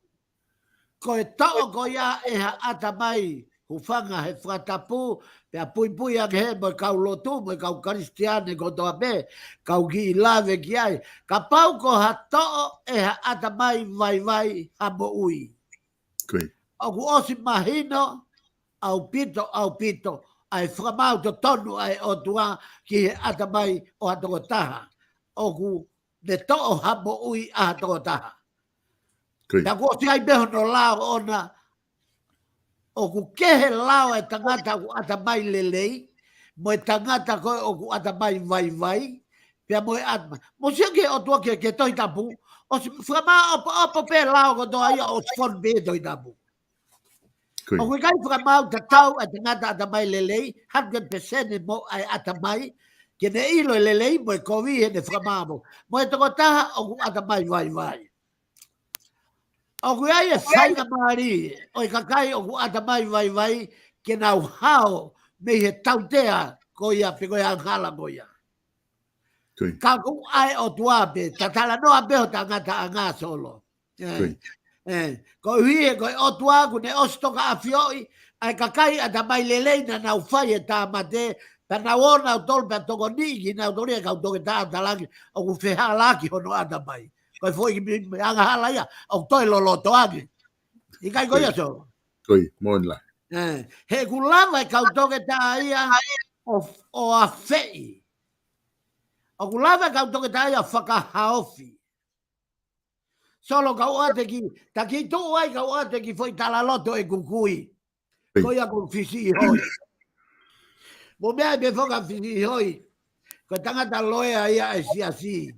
ko e toʻo ko ia ʻe ha ʻatamai hūfanga he fakatapu, pea puipui ange he mo e kau lotu, mo e kau Kalisitiane kotoa pē, kau kiʻi lave ki ai. Kapau ko ha toʻo ʻe ha ʻatamai vaivai ha moʻui. ʻOku ʻosi mahino, ʻaupito, ʻaupito, ʻa e fakamaau totonu ʻa e ʻOtua ki he ʻatamai ʻo ha tokotaha. ʻOku ne toʻo ha moʻui ʻa ha tokotaha. Pea kuo ʻosi ʻi ai pē hono lao ʻona, ʻoku kehe lao e tangata ʻoku ʻatamai lelei, mo e tangata ko ē ʻoku ʻatamai vaivai, pea mo e ʻatamai. Mo sio ki he ʻOtua ki he, ki he Tohi Tapu, ʻosi fakamaau ʻopoʻopo pē lao kotoa ia ʻosi fonu pē he Tohi Tapu. ʻOku ʻikai fakamaau tatau ʻa e tangata ʻatamai lelei, hundred percent mo ʻa e ʻatamai, ke ne ʻilo e lelei mo e kovi heʻene fakamaau. Mo e tokotaha ʻoku ʻatamai vaivai. ʻOku ʻi ai e faingamālie ʻo e kakai ʻoku ʻatamai vaivai ke nau hao mei he tautea ko ia pe ko e angahala ko ia. Ka ʻoku ʻa e ʻOtua pē, ta talanoa pē hota ngataʻanga, Solo. Koeʻuhi he ko e ʻOtua kuo ne ʻosi tokaʻafioʻi ʻa e kakai ʻatamai lelei naʻa nau fai e tāmate, pea nau ō nautolu pea tokoniʻi kinautolu ʻe he kau toketā ʻo talaange ʻoku fehālaaki hono ʻatamai. Ko e foʻi kiʻi angahala ia ʻoku toe loloto ange. ʻIkai ko ia, Solo? He ʻoku lava e kau toketā ia ʻo, ʻo afeʻi. ʻOku lava e kau toketā ia ʻo fakahaofi. Solo, kau ʻoatu e kiʻi, ta kiʻi tuʻu ai kau ʻoatu e kiʻi foʻi talaloto ʻeku kui. Ko ia ko Fisiʻihoi. Mo meʻa pē foki ʻa Fisiʻihoi. Ko e tangata loea ia ʻa e siasi.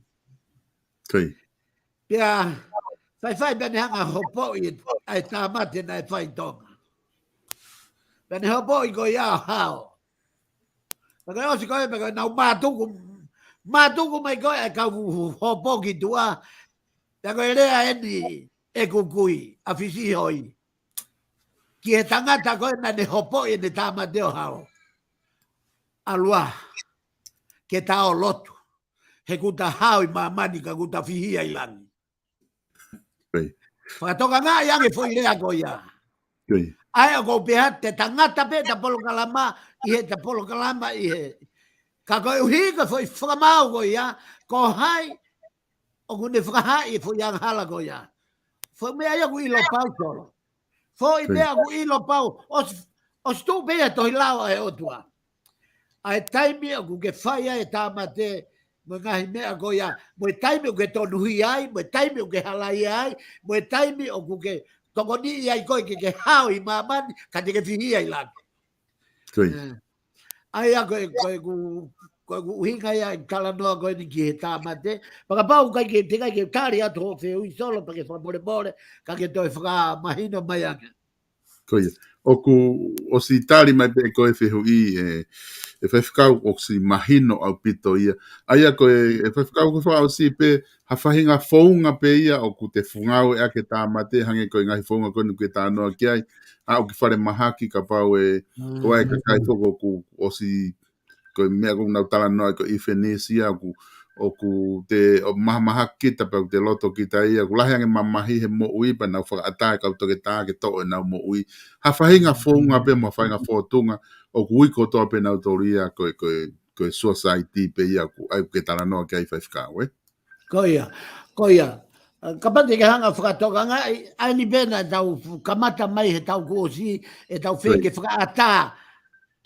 Pea faifai pea ne hanga hopoʻi ʻa e tāmate naʻe fai ʻi Tonga. Pea ne hopoʻi ko ia ʻo hao. Pea ko e ʻosi ko ē, pea ko e nau mātuku, mātuku mai ko ē ʻa e kau hopo ki tuʻa. Pea ko e lea eni ʻeku kui, ʻa Fisiʻihoi. Ki he tangata ko ē naʻa ne hopoʻi ʻene tāmate ʻo hao. ʻAlu ā, ke ta ō lotu. He kuo ta hao ʻi māmani ka kuo ta fihia ʻi langi. Fakatokangaʻi ange foʻi lea ko ia. ʻA ia ʻoku ou pehē atu te tangata pē ta polokalama ʻi he, ta polokalama ʻi he. Ka koeʻuhi ko e foʻi fakamaau ko ia, ko hai ʻoku ne fakahaaʻi e foʻi angahala ko ia. Foʻi meʻa ia ʻoku ʻilo pau, Solo. Foʻi meʻa ʻoku ʻilo pau, ʻosi, ʻosi tuʻu pē ia he tohi lao ʻa e ʻOtua. ʻA e taimi ʻoku ke fai ai e tāmate, mo e ngaahi meʻa ko ia, mo e taimi ʻoku ke tonuhia ai, mo e taimi ʻoku ke halaia ai, mo e taimi ʻoku ke tokoniʻi ai koe ke ke hao ʻi māmani, ka te ke fihia ʻi langi. ʻA ia ko e, ko ʻeku, ko ʻeku ʻuhinga ia ʻeku talanoa ko eni ki he tāmate. Pea kapau ʻoku ʻikai ke, teʻeki ai ke tali atu hoʻo fehuʻi, Solo, pea ke fakamolemole, ka ke toe fakamahino mai ange. Ko ia. ʻOku ʻosi tali mai pē ko e fehuʻi ē, ʻe Faifekau, ʻosi mahino ʻaupito ia. ʻA ia ko e, ʻe Faifekau, ko e fakaʻosi pē, ha faʻahinga founga pē ia ʻoku te fungau ʻaki e tāmate, hangē ko e ngaahi founga ko eni ʻoku ke talanoa ki ai, aʻu ki falemahaki kapau ē, ko e kakai foki ʻoku ʻosi, ko e meʻa ʻoku nau talanoa ko e ʻifenisi ia ʻoku, ʻoku te, ʻo mahamahaki kita pea ʻoku te loto kita ia, ʻoku lahi ange mamahi he moʻui pea nau fakaʻatā e kau toketā ke toʻo ʻenau moʻui. Ha faʻahinga founga pē mo ha faʻahinga fōtunga, ʻoku ui kotoa pē nautolu ia ko e, ko e, ko e suasaiti pē ia ʻoku, ʻa ia ʻoku ke talanoa ki ai, Faifekau, ē? Ko ia, ko ia. Kapau te ke hanga fakatokangaʻi, ʻa eni pē naʻa tau kamata mai he taʻu kuo ʻosi, ʻetau feinga ke fakaʻatā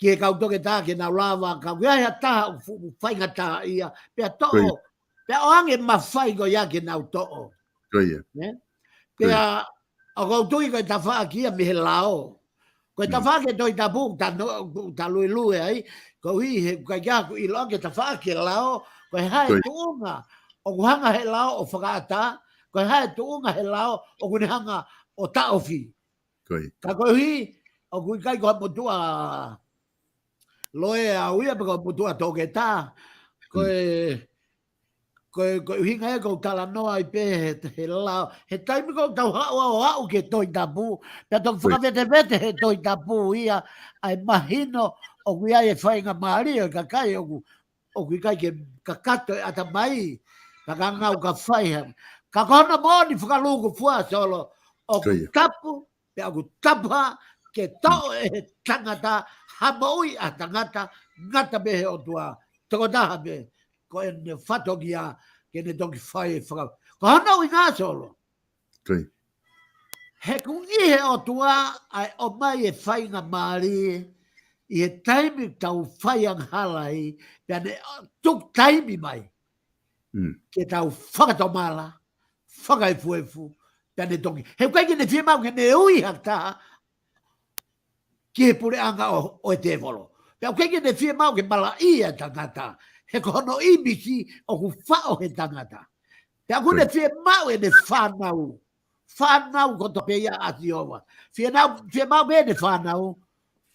ki he kau toketā ke nau lava, ka ʻoku ʻi ai ha taha ʻoku fuʻu faingataʻaʻia, pea toʻo, pea ʻoange mafai ko ia ke nau toʻo. Ko ia. Pea ʻoku ou tui ko e tafaʻaki ia mei he lao. Ko e tafaʻaki e Tohi Tapu, ta no, ta luelue ai, koeʻuhi he ʻoku ʻikai ke ʻi ai haku ʻilo ʻaki e tafaʻaki e lao, ko e hā e tuʻunga ʻoku hanga he lao ʻo fakaʻatā, ko e hā e tuʻunga he lao ʻoku ne hanga ʻo taʻofi. Ka koeʻuhi ʻoku ʻikai ko ha motuʻa loea au ia pe ko ha motuʻa toketā. Ko e, ko e, ko e ʻuhinga ia ʻoku ou talanoa ai pē he, he lao. He taimi ʻoku tau haʻu ʻo aʻu ki he Tohi Tapu, pea tau fakavetevete he Tohi Tapu ia ʻa e mahino ʻoku ʻi ai e faingamālie ʻo e kakai ʻoku, ʻoku ʻikai ke kakato e ʻatamai, ka ngāue ka fai ha. Ka ko hono moʻoni fakalūkufua Solo, ʻoku tapu, pea ʻoku tapu ke toʻo ʻe he tangata ha moʻui ʻa e tangata, ngata pē he ʻOtua, tokotaha pē, ko ʻene fatongia ke ne toki fai e faka. Ko hono ʻuhinga Solo. He ʻoku ʻi he ʻOtua ʻa e ʻomai e faingamālie ʻi he taimi ʻoku tau fai angahala ai, pea ne tuku taimi mai ke tau fakatomala, fakaefuefu, pea ne toki. He ʻoku ʻikai ke ne fiemaʻu ke ne ui ha taha ki he puleʻanga ʻo, ʻo e tēvolo. Pea ʻoku ʻikai ke ne fiemaʻu ke malaʻia e tangata, he ko hono ʻīmisi ʻoku faʻo he tangata. Pea ʻoku ne fiemaʻu ʻene fānau, fānau kotoa pē ia ʻa Sihova. Fiemaʻu, fiemaʻu pē ʻene fānau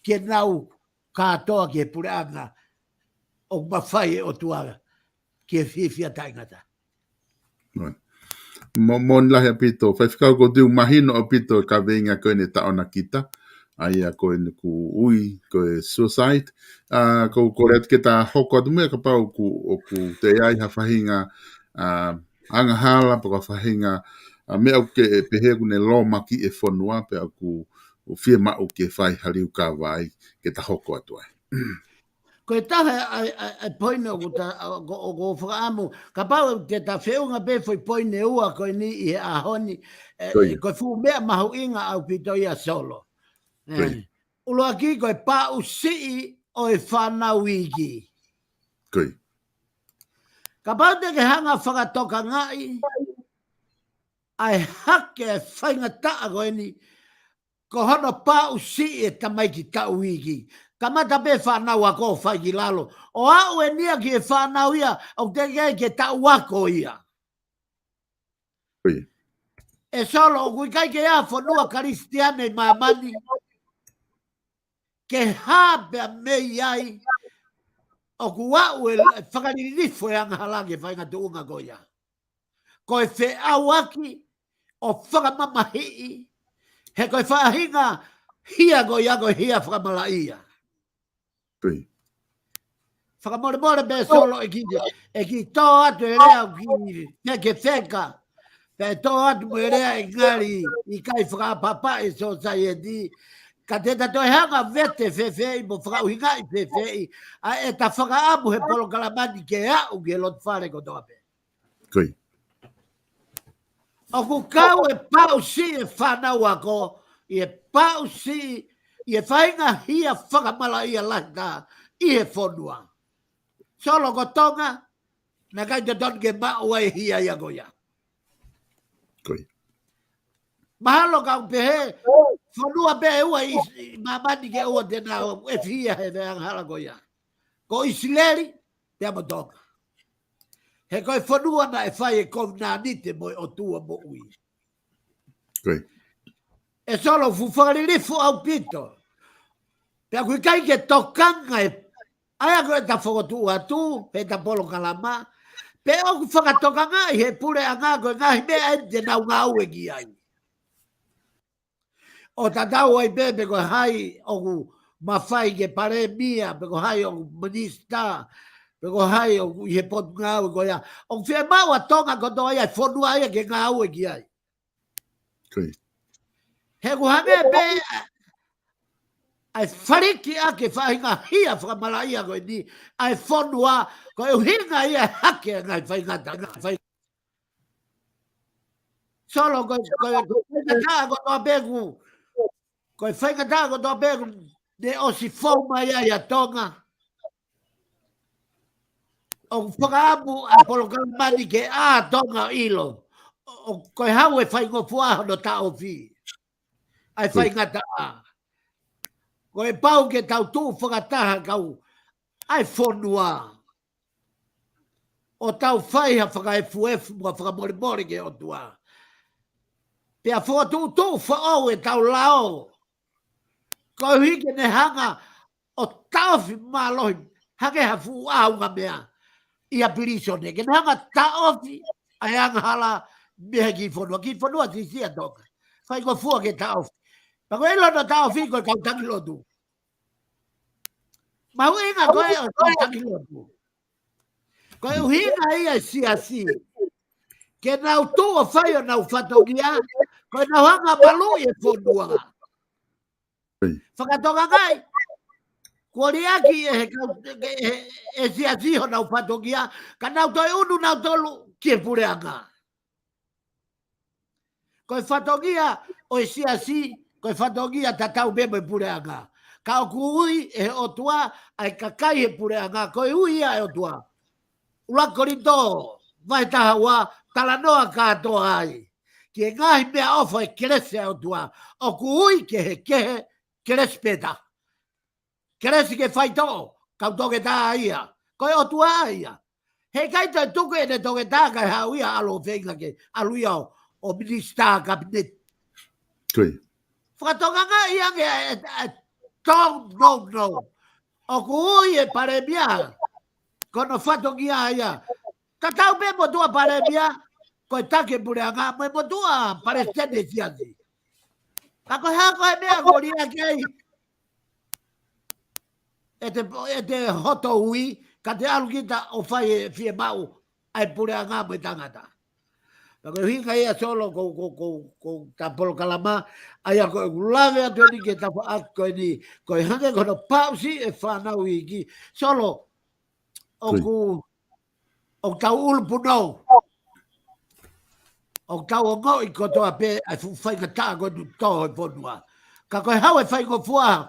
ke nau kātoa ki he puleʻanga ʻoku mafai e ʻOtua ke fiefia taʻengata. Mo, moʻoni lahi ʻaupito. Faifekau, ʻoku ou tui ʻoku mahino ʻaupito e kaveinga ko eni ʻa e taʻona kita, ʻa ia ko eni ʻoku ui ko e suicide. ʻA, ʻoku ou kole atu ke ta hoko atu mo ia kapau ʻoku, ʻoku toe ʻi ai ha faʻahinga, ʻa, angahala, pe ko ha faʻahinga, ʻa, meʻa ʻoku ke pehē ʻoku ne lōmaki e fonua, pea ʻoku, ʻoku fiemaʻu ke fai ha liukava ai, ke ta hoko atu ai. Ko e taha ʻa e, ʻa e, ʻa e poini ʻoku ta, ʻoku, ʻoku ou fakaʻamu. Kapau te ta feʻunga pē foʻi poini ʻe ua ko eni ʻi he ʻaho ni, ʻe, ko e fuʻu meʻa mahuʻinga ʻaupito ia Solo. ʻUluaki ko e paʻusiʻi ʻo e fānau iiki. Kapau te ke hanga fakatokangaʻi ʻa e hake e faingataʻa ko eni, ko hono paʻusiʻi e tamaiki taʻu iiki. Kamata pē fānau ako ʻo fai ki lalo. ʻO aʻu eni ia ki he fānau ia, ʻoku teʻeki ai ke taʻu ako ia. ʻE Solo, ʻoku ʻikai ke ʻi ai ha fonua Kalisitiane ʻi māmani ke hā pea mei ai ʻoku aʻu e fakalilifu e angahala ki he faʻahinga tuʻunga ko ia. Ko e feʻauaki ʻo fakamamahiʻi, he ko e faʻahinga hia ko ia ko e hia fakamalaʻia. Fakamolemole pē Solo ʻe kiʻi, ʻe kiʻi tō atu e lea ʻoku kiʻi fekefeka. Pea tō atu mo e lea ʻe ngali ʻikai fakaʻapaʻapa e sōsaieti. Ka te ta toe hanga vete fēfeʻi mo fakaʻuhingaʻi fēfeʻi ʻa e ta fakaʻamu he polokalama ni ke aʻu ki he loto fale kotoa pē. ʻOku kau e paʻusiʻi e fānau ako, ʻi he paʻusiʻi, ʻi he faʻahinga hia fakamalaʻia lahi taha ʻi he fonua. Solo, ko Tonga, naʻe ʻikai totonu ke maʻu ai e hia ia ko ia. Mahalo kau pehē, fonua pē ʻe ua ʻi, ʻi māmani ke ua te nau ʻefihia he angahala ko ia. Ko ʻIsileli, pea mo Tonga. He ko e fonua naʻe fai e kovinānite mo e ʻOtua moʻui. ʻE Solo, fuʻu fakalilifu ʻaupito. Pea ʻoku ʻikai ke tokanga e, ʻa ia ko e ta fokotuʻu atu, he ta polokalama. Pea ʻoku fakatokangaʻi he puleʻanga ko e ngaahi meʻa eni te nau ngāue ki ai. ʻO tatau ai pē pe ko hai ʻoku mafai ke palēmia, pe ko hai ʻoku minisitā, pe ko hai ʻoku ʻi he potungāue ko ia. ʻOku fiemaʻu ʻa Tonga kotoa ia e fonua ia ke ngāue ki ai. He ʻoku hangē pē ʻa e faliki ʻa e faʻahinga hia fakamalaʻia ko eni, ʻa e fonua, ko e ʻuhinga ia e hake ngaahi faingataʻa, ngaahi fai- Solo, ko, ko, ko e faingataʻa kotoa pē ʻoku, ko e faingataʻa kotoa pē ʻoku ne ʻosi fou mai ai ʻa Tonga. ʻOku fakaʻamu ʻa e polokalama ni ke ʻā Tonga ʻo ʻilo. ʻo, ko e hau e faingofua hono taʻofi ʻa e faingataʻa. Ko e pau ke tau tuʻu fakataha kau ʻa e fonua ʻo tau fai ha fakaefuefu mo ha fakamolemole ki he ʻOtua. Pea fokotuʻutuʻu foʻou e tau lao. Koeʻuhi ke ne hanga ʻo taʻofi mālohi hake ha fuʻu ʻaonga meʻa ʻi ha pilīsone. Ke ne hanga taʻofi ʻa e angahala mei he kiʻi fonua. Kiʻi fonua siʻisiʻi ʻa Tonga. Faingofua ke taʻofi. Pea ko e ʻilo hono taʻofi ko e kau taki lotu. Mahuʻinga ko e ʻo e kau taki lotu. Ko e ʻuhinga ia e siasi. Ke nau tuʻu ʻo fai honau fatongia, ko e nau hanga maluʻi e fonua. Fakatokangaʻi, kuo liʻaki ʻe he kau, ʻe, ʻe siasi honau fatongia, ka nau toe ʻunu nautolu ki he puleʻanga. Ko e fatongia ʻo e siasi, ko e fatongia tatau pē mo e puleʻanga. Ka ʻoku ui ʻe he ʻOtua ʻa e kakai he puleʻanga, ko e ui ia ʻe he ʻOtua. ʻUluaki Kolinitō, vahe taha ua, talanoa kātoa ai ki he ngaahi meʻaʻofa e kelesi ʻa e ʻOtua. ʻOku ui kehekehe, kelesi pē taha. Kelesi ke faitoʻo, kau toketā ia. Ko e ʻOtua ia. Heʻikai toe tuku ʻene toketā kae haʻu ia ʻalu ʻo feinga ke ʻalu ia ʻo, ʻo minisitā kapineti. Fakatokangaʻi ange e, e, e tong no no. ʻOku ui e palēmia ko hono fatongia ia. Tatau pē motuʻa palēmia, ko e taki puleʻanga, mo e motuʻa palesiteni siasi. Ka ko e hā ko e meʻa kuo liʻaki ai ʻete, ʻete hoto ui, ka te ʻalu kita ʻo fai e fiemaʻu ʻa e puleʻanga mo e tangata. Pea ko e ʻuhinga ia Solo ko, ko, ko, ko ta polokalama, ʻa ia ko e lave atu eni ke tafaʻaki ko eni, ko e hangē ko hono paʻusi e fānau iiki. Solo, ʻoku, ʻoku tau ʻulu punou. ʻOku tau ongoʻi kotoa pē ʻa e fuʻu faingataʻa ko eni ʻoku tō he fonua. Ka ko e hau e faingofua,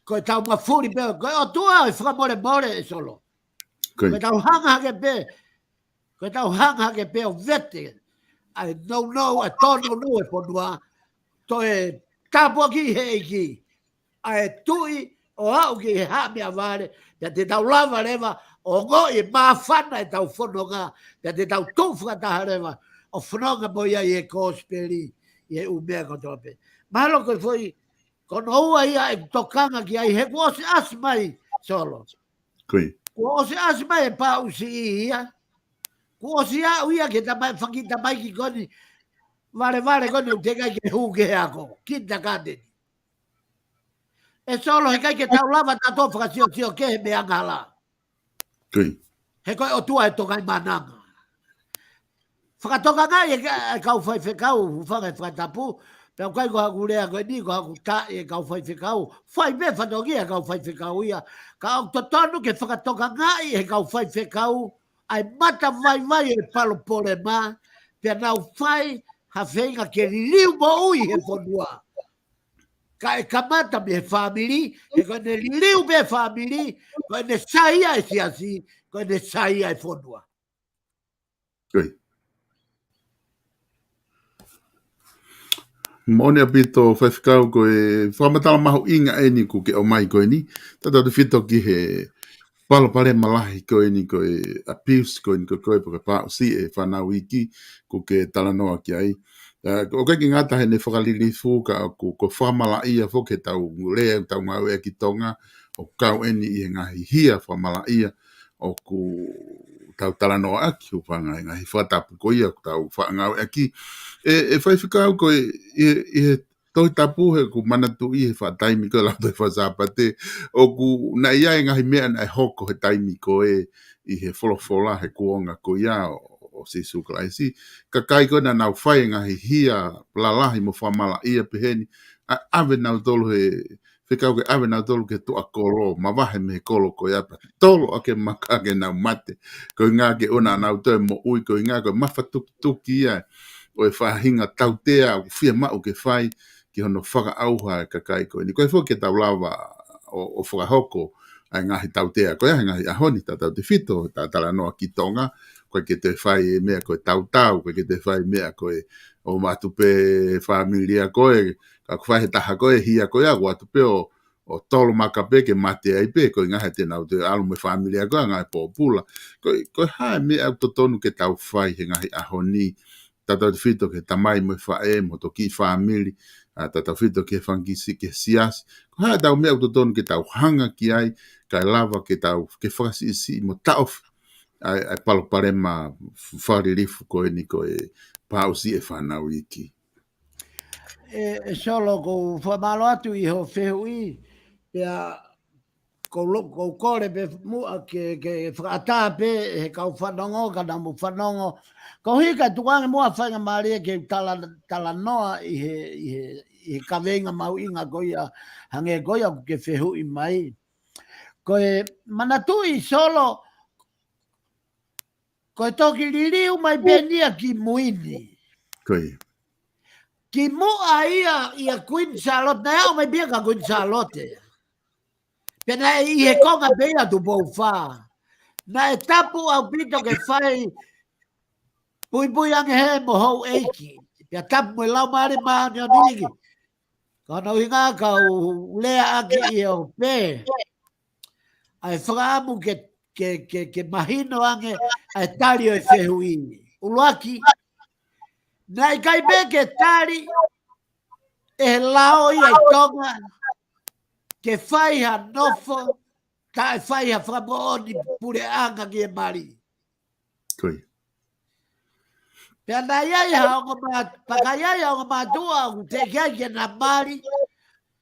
ko e tau mafuli pē, ko e ʻOtua e fakamolemole e Solo. Ko e tau hanga hake pē, ko e tau hanga hake pē ʻo vete ʻa e nounou, ʻa e tōnounou e fonua, toe tāpuakiʻi he ʻEiki ʻa e tuʻi ʻo aʻu ki he haʻa meʻavale, pea te tau lava leva ʻo ongoʻi e māfana e tau fononga, pea te tau tuʻu fakataha leva ʻo fononga mo ia ʻi he kosipeli, ʻi he ʻū meʻa kotoa pē. Mahalo ko e foʻi, ko hono ua ia e tokanga ki ai he kuo ʻosi ʻasi mai Solo. Kuo ʻosi ʻasi mai e paʻusi ia. Kuo ʻosi aʻu ia ki he tamai, faki tamaiki ko eni. Valevale ko eni ʻoku teʻeki ai ke hū ki he ako. Kindergarten. E Solo heʻikai ke tau lava tatou fakasiosio ki he meʻa angahala. He ko e ʻOtua e Tonga ʻi mānanga. Fakatokangaʻi e ka-, e kau faifekau, hūfanga he fakatapu, pea ʻoku ʻikai ko haʻaku lea ko eni, ko haʻaku taʻe e kau faifekau, fai pē fatongia e kau faifekau ia, ka ʻoku totonu ke fakatokangaʻi he kau faifekau, ʻa e mata vaivai e palopalema, pea nau fai ha feinga ke liliu moʻui he fonua. Ka e kamata mei he fāmili, he ko ʻene liliu pē fāmili, ko ʻene sai ia e siasi, ko ʻene sai ia e fonua. Moʻoni ʻaupito faifekau ko e fakamatala mahuʻinga eni kuo ke ʻomai ko eni. Tautautefito ki he palopalema lahi ko eni ko e abuse ko eni ko e ko e paka paʻusi e fānau iiki kuo ke talanoa ki ai. ʻOku ʻikai ke ngata heʻene fakalilifu ka ʻoku, ko e fakamalaʻia foki he tau lea, tau ngāueʻaki Tonga, ʻoku kau eni ʻi he ngaahi hia fakamalaʻia, ʻoku tau talanoaʻaki, hūfanga he ngaahi fakatapu ko ia, ʻoku tau faʻa ngāueʻaki. ʻE, ʻe faifekau ko e, ʻi, ʻi he Tohi Tapu he ʻoku manatuʻi he faʻa taimi ko e lau Tohi Fakasāpate, ʻoku naʻe ʻi ai e ngaahi meʻa naʻe hoko he taimi ko ē ʻi he folofola he kuonga ko ia ʻo, ʻo Sīsū Kalaisi. Kakai ko ē naʻa nau fai e ngaahi hia lalahi mo fakamalaʻia peheni, ʻa, ʻave nautolu he, fekau ke ʻave nautolu ki he tuʻa kolo, mavahe mei he kolo ko ia pea tolo ʻaki e maka ke nau mate. Koeʻuhinga ke ʻoua naʻa nau toe moʻui, koeʻuhinga ko e mafatukituki ia ʻo e faʻahinga tautea ʻoku fiemaʻu ke fai ki hono fakaʻauha e kakai ko eni. Ko e foki ke tau lava ʻo, ʻo fakahoko ʻa e ngaahi tautea ko ia he ngaahi ʻaho ni, tautautefito, ta talanoa ki Tonga, ʻikai ke toe fai e meʻa ko e tautau, ʻikai ke toe fai e meʻa ko e ʻomai atu pē fāmili ʻa koe, ka ʻoku fai he taha ko ē, hia ko ia, ʻoatu pē ʻo, ʻo tolo maka pē ke mate ai pē, ko e ʻuhinga he te nau toe ʻalu mo e fāmili ʻa koe, ngaahi pōpula. Ko e, ko e hā e meʻa ʻoku totonu ke tau fai he ngaahi ʻaho ni, tautautefito ki he tamai mo e faʻē, mo e toki fāmili, ʻa, tautautefito ki he fanga kiʻi siasi, ki he siasi. Ko e hā ʻetau meʻa ʻoku totonu ke tau hanga ki ai, kae lava ke tau, ke fakasiʻisiʻi mo taʻofi ʻa e, ʻa e palopalema f-, fakalilifu ko eni ko e pāʻusi e fānau iiki. ʻE, ʻe Solo, ʻoku ou fakamālō atu ʻi hoʻo fehuʻi, pea ʻoku ou lo-, ʻoku ou kole pē muʻa ke, ke fakaʻatā pē he kau fanongo, ka nau mou fanongo. Koeʻuhi kae tuku ange muʻa faingamālie ke tala-, talanoa ʻi he, ʻi he, ʻi he kaveinga mahuʻinga ko ia, hangē ko ia ʻoku ke fehuʻi mai. Ko e manatuʻi Solo, ko e toki liliu mai pē eni ia ki mui ni. Ko ia. Kimuʻa ia, ʻia Kuini Sālote, naʻe aʻu mai pē ia kia Kuini Sālote. Pea naʻe ʻi he konga pē ia ʻo Tupou Fā. Naʻe tapu ʻaupito ke fai puipui ange hē mo houʻeiki. Pea tapu mo e Laumālie Māʻoniʻoni iiki. Ka ʻoku ou ʻuhinga ka u lea ʻaki ʻi he ʻope. ʻA e fakaʻamu ke, ke, ke, ke mahino ange ʻa e tali ʻo e fehuʻi. ʻUluaki, naʻe ʻikai pē ke tali ʻe he lao ia ʻi Tonga ke fai ha nofo, taʻe fai ha fakamoʻoni puleʻanga ki he mali. Ko ia. Pea naʻe ʻi ai ha ongo mā-, pea ka ʻi ai ha ongo mātuʻa ʻoku teʻeki ai ke na mali,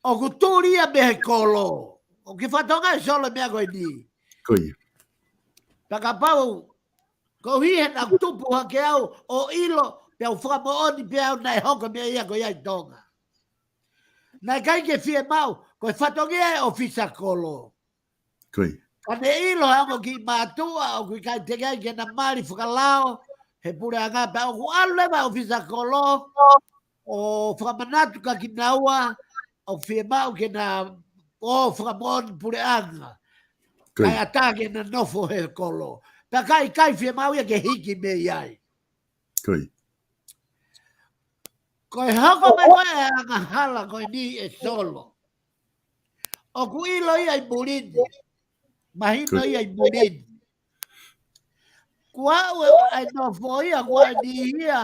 ʻoku tuli ia mei he kolo. ʻOku ke fakatonga ʻe Solo e meʻa ko eni. Ko ia. Pea kapau, koeʻuhi he naʻa ku tupu hake au ʻo ʻilo, pea u fakamoʻoni pē au naʻe hoko e meʻa ia ko ia ʻi Tonga. Naʻe ʻikai ke fiemaʻu, ko e fatongia e ʻofisa kolo. Ko ia. Ka ne ʻilo he ongo kiʻi mātuʻa, ʻoku ʻikai teʻeki ai ke na mali fakalao he puleʻanga, pea ʻoku ʻalu leva ʻofisa kolo ʻo fakamanatu kia kinaua, ʻoku fiemaʻu ke na ō fakamoʻoni puleʻanga. Ko ia. Kae ʻatā ke na nofo he kolo. Pea ʻikai, ʻikai fiemaʻu ia ke hiki mei ai. Ko ia. Ko e hoko mai ko ē e angahala ko eni ʻe Solo. ʻOku ʻilo ia ʻi muli ni. Mahino ia ʻi muli ni. Kuo aʻu e, ʻa e nofo ia, kuo ʻi ai e niʻihi ia.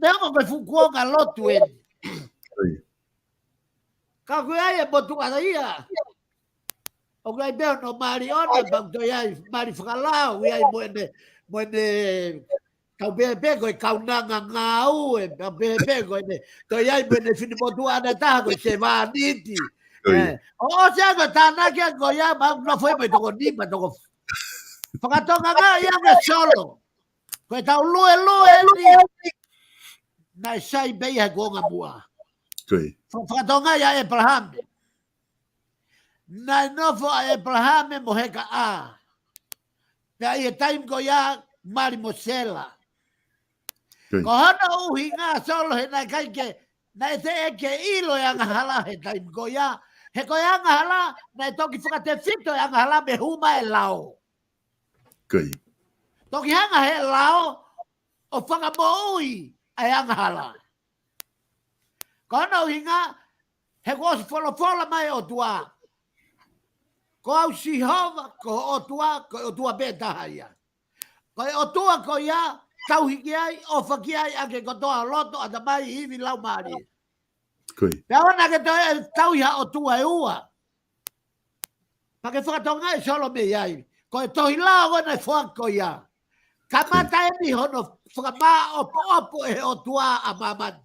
Meʻa mo e fuʻu kuonga lotu eni. Ko ia. Ka ʻoku ʻi ai e motuʻa ia. ʻOku ʻi ai pē hono mali ʻona, pea ʻoku toe ʻi ai mali fakalao, ʻi ai mo ʻene, mo ʻene, kau pehē pē ko e kaunanga ngāue, kau pehē pē ko ʻene, toe ʻi ai mo ʻene finemotuʻa ʻana ʻe taha ko e sevāniti. Ko ia. ʻE, ʻo, ʻosi ange tānaki ange ko ia, pea nofo ia mo e toko nima, toko fakatonga ange ia ʻe Solo. Ko e tau luelue ni. Naʻe sai pē ia he kuonga muʻa. Ko ia. Fa-, fakatonga ia ʻEpalahame. Naʻe nofo ʻa ʻEpalahame mo Hekaʻā. Pea ʻi he taimi ko ia mali mo Sela. Ko ia. Ko hono ʻuhinga Solo he naʻe ʻikai ke, naʻe teʻeki ke ʻilo e angahala he taimi ko ia. He ko e angahala, naʻe toki fakatefito e angahala mei he hū mai e lao. Ko ia. Toki hanga he lao ʻo fakamoʻui ʻa e angahala. Ko hono ʻuhinga, he kuo ʻosi folofola mai e ʻOtua. Ko au Sihova, ko e ʻOtua, ko e ʻOtua pē taha ia. Ko e ʻOtua ko ia, tauhi ki ai, ʻofa ki ai, ʻaki e kotoa loto, ʻatamai, ivi, laumālie. Ko ia. Pea ʻoua naʻa ke toe tauhi ha ʻotua ʻe ua. Pea ke fakatonga ʻe Solo mei ai. Ko e tohi lao ko ē naʻe foaki ko ia. Kamata eni hono fakamāʻopoʻopo ʻe he ʻOtua ʻa māmani.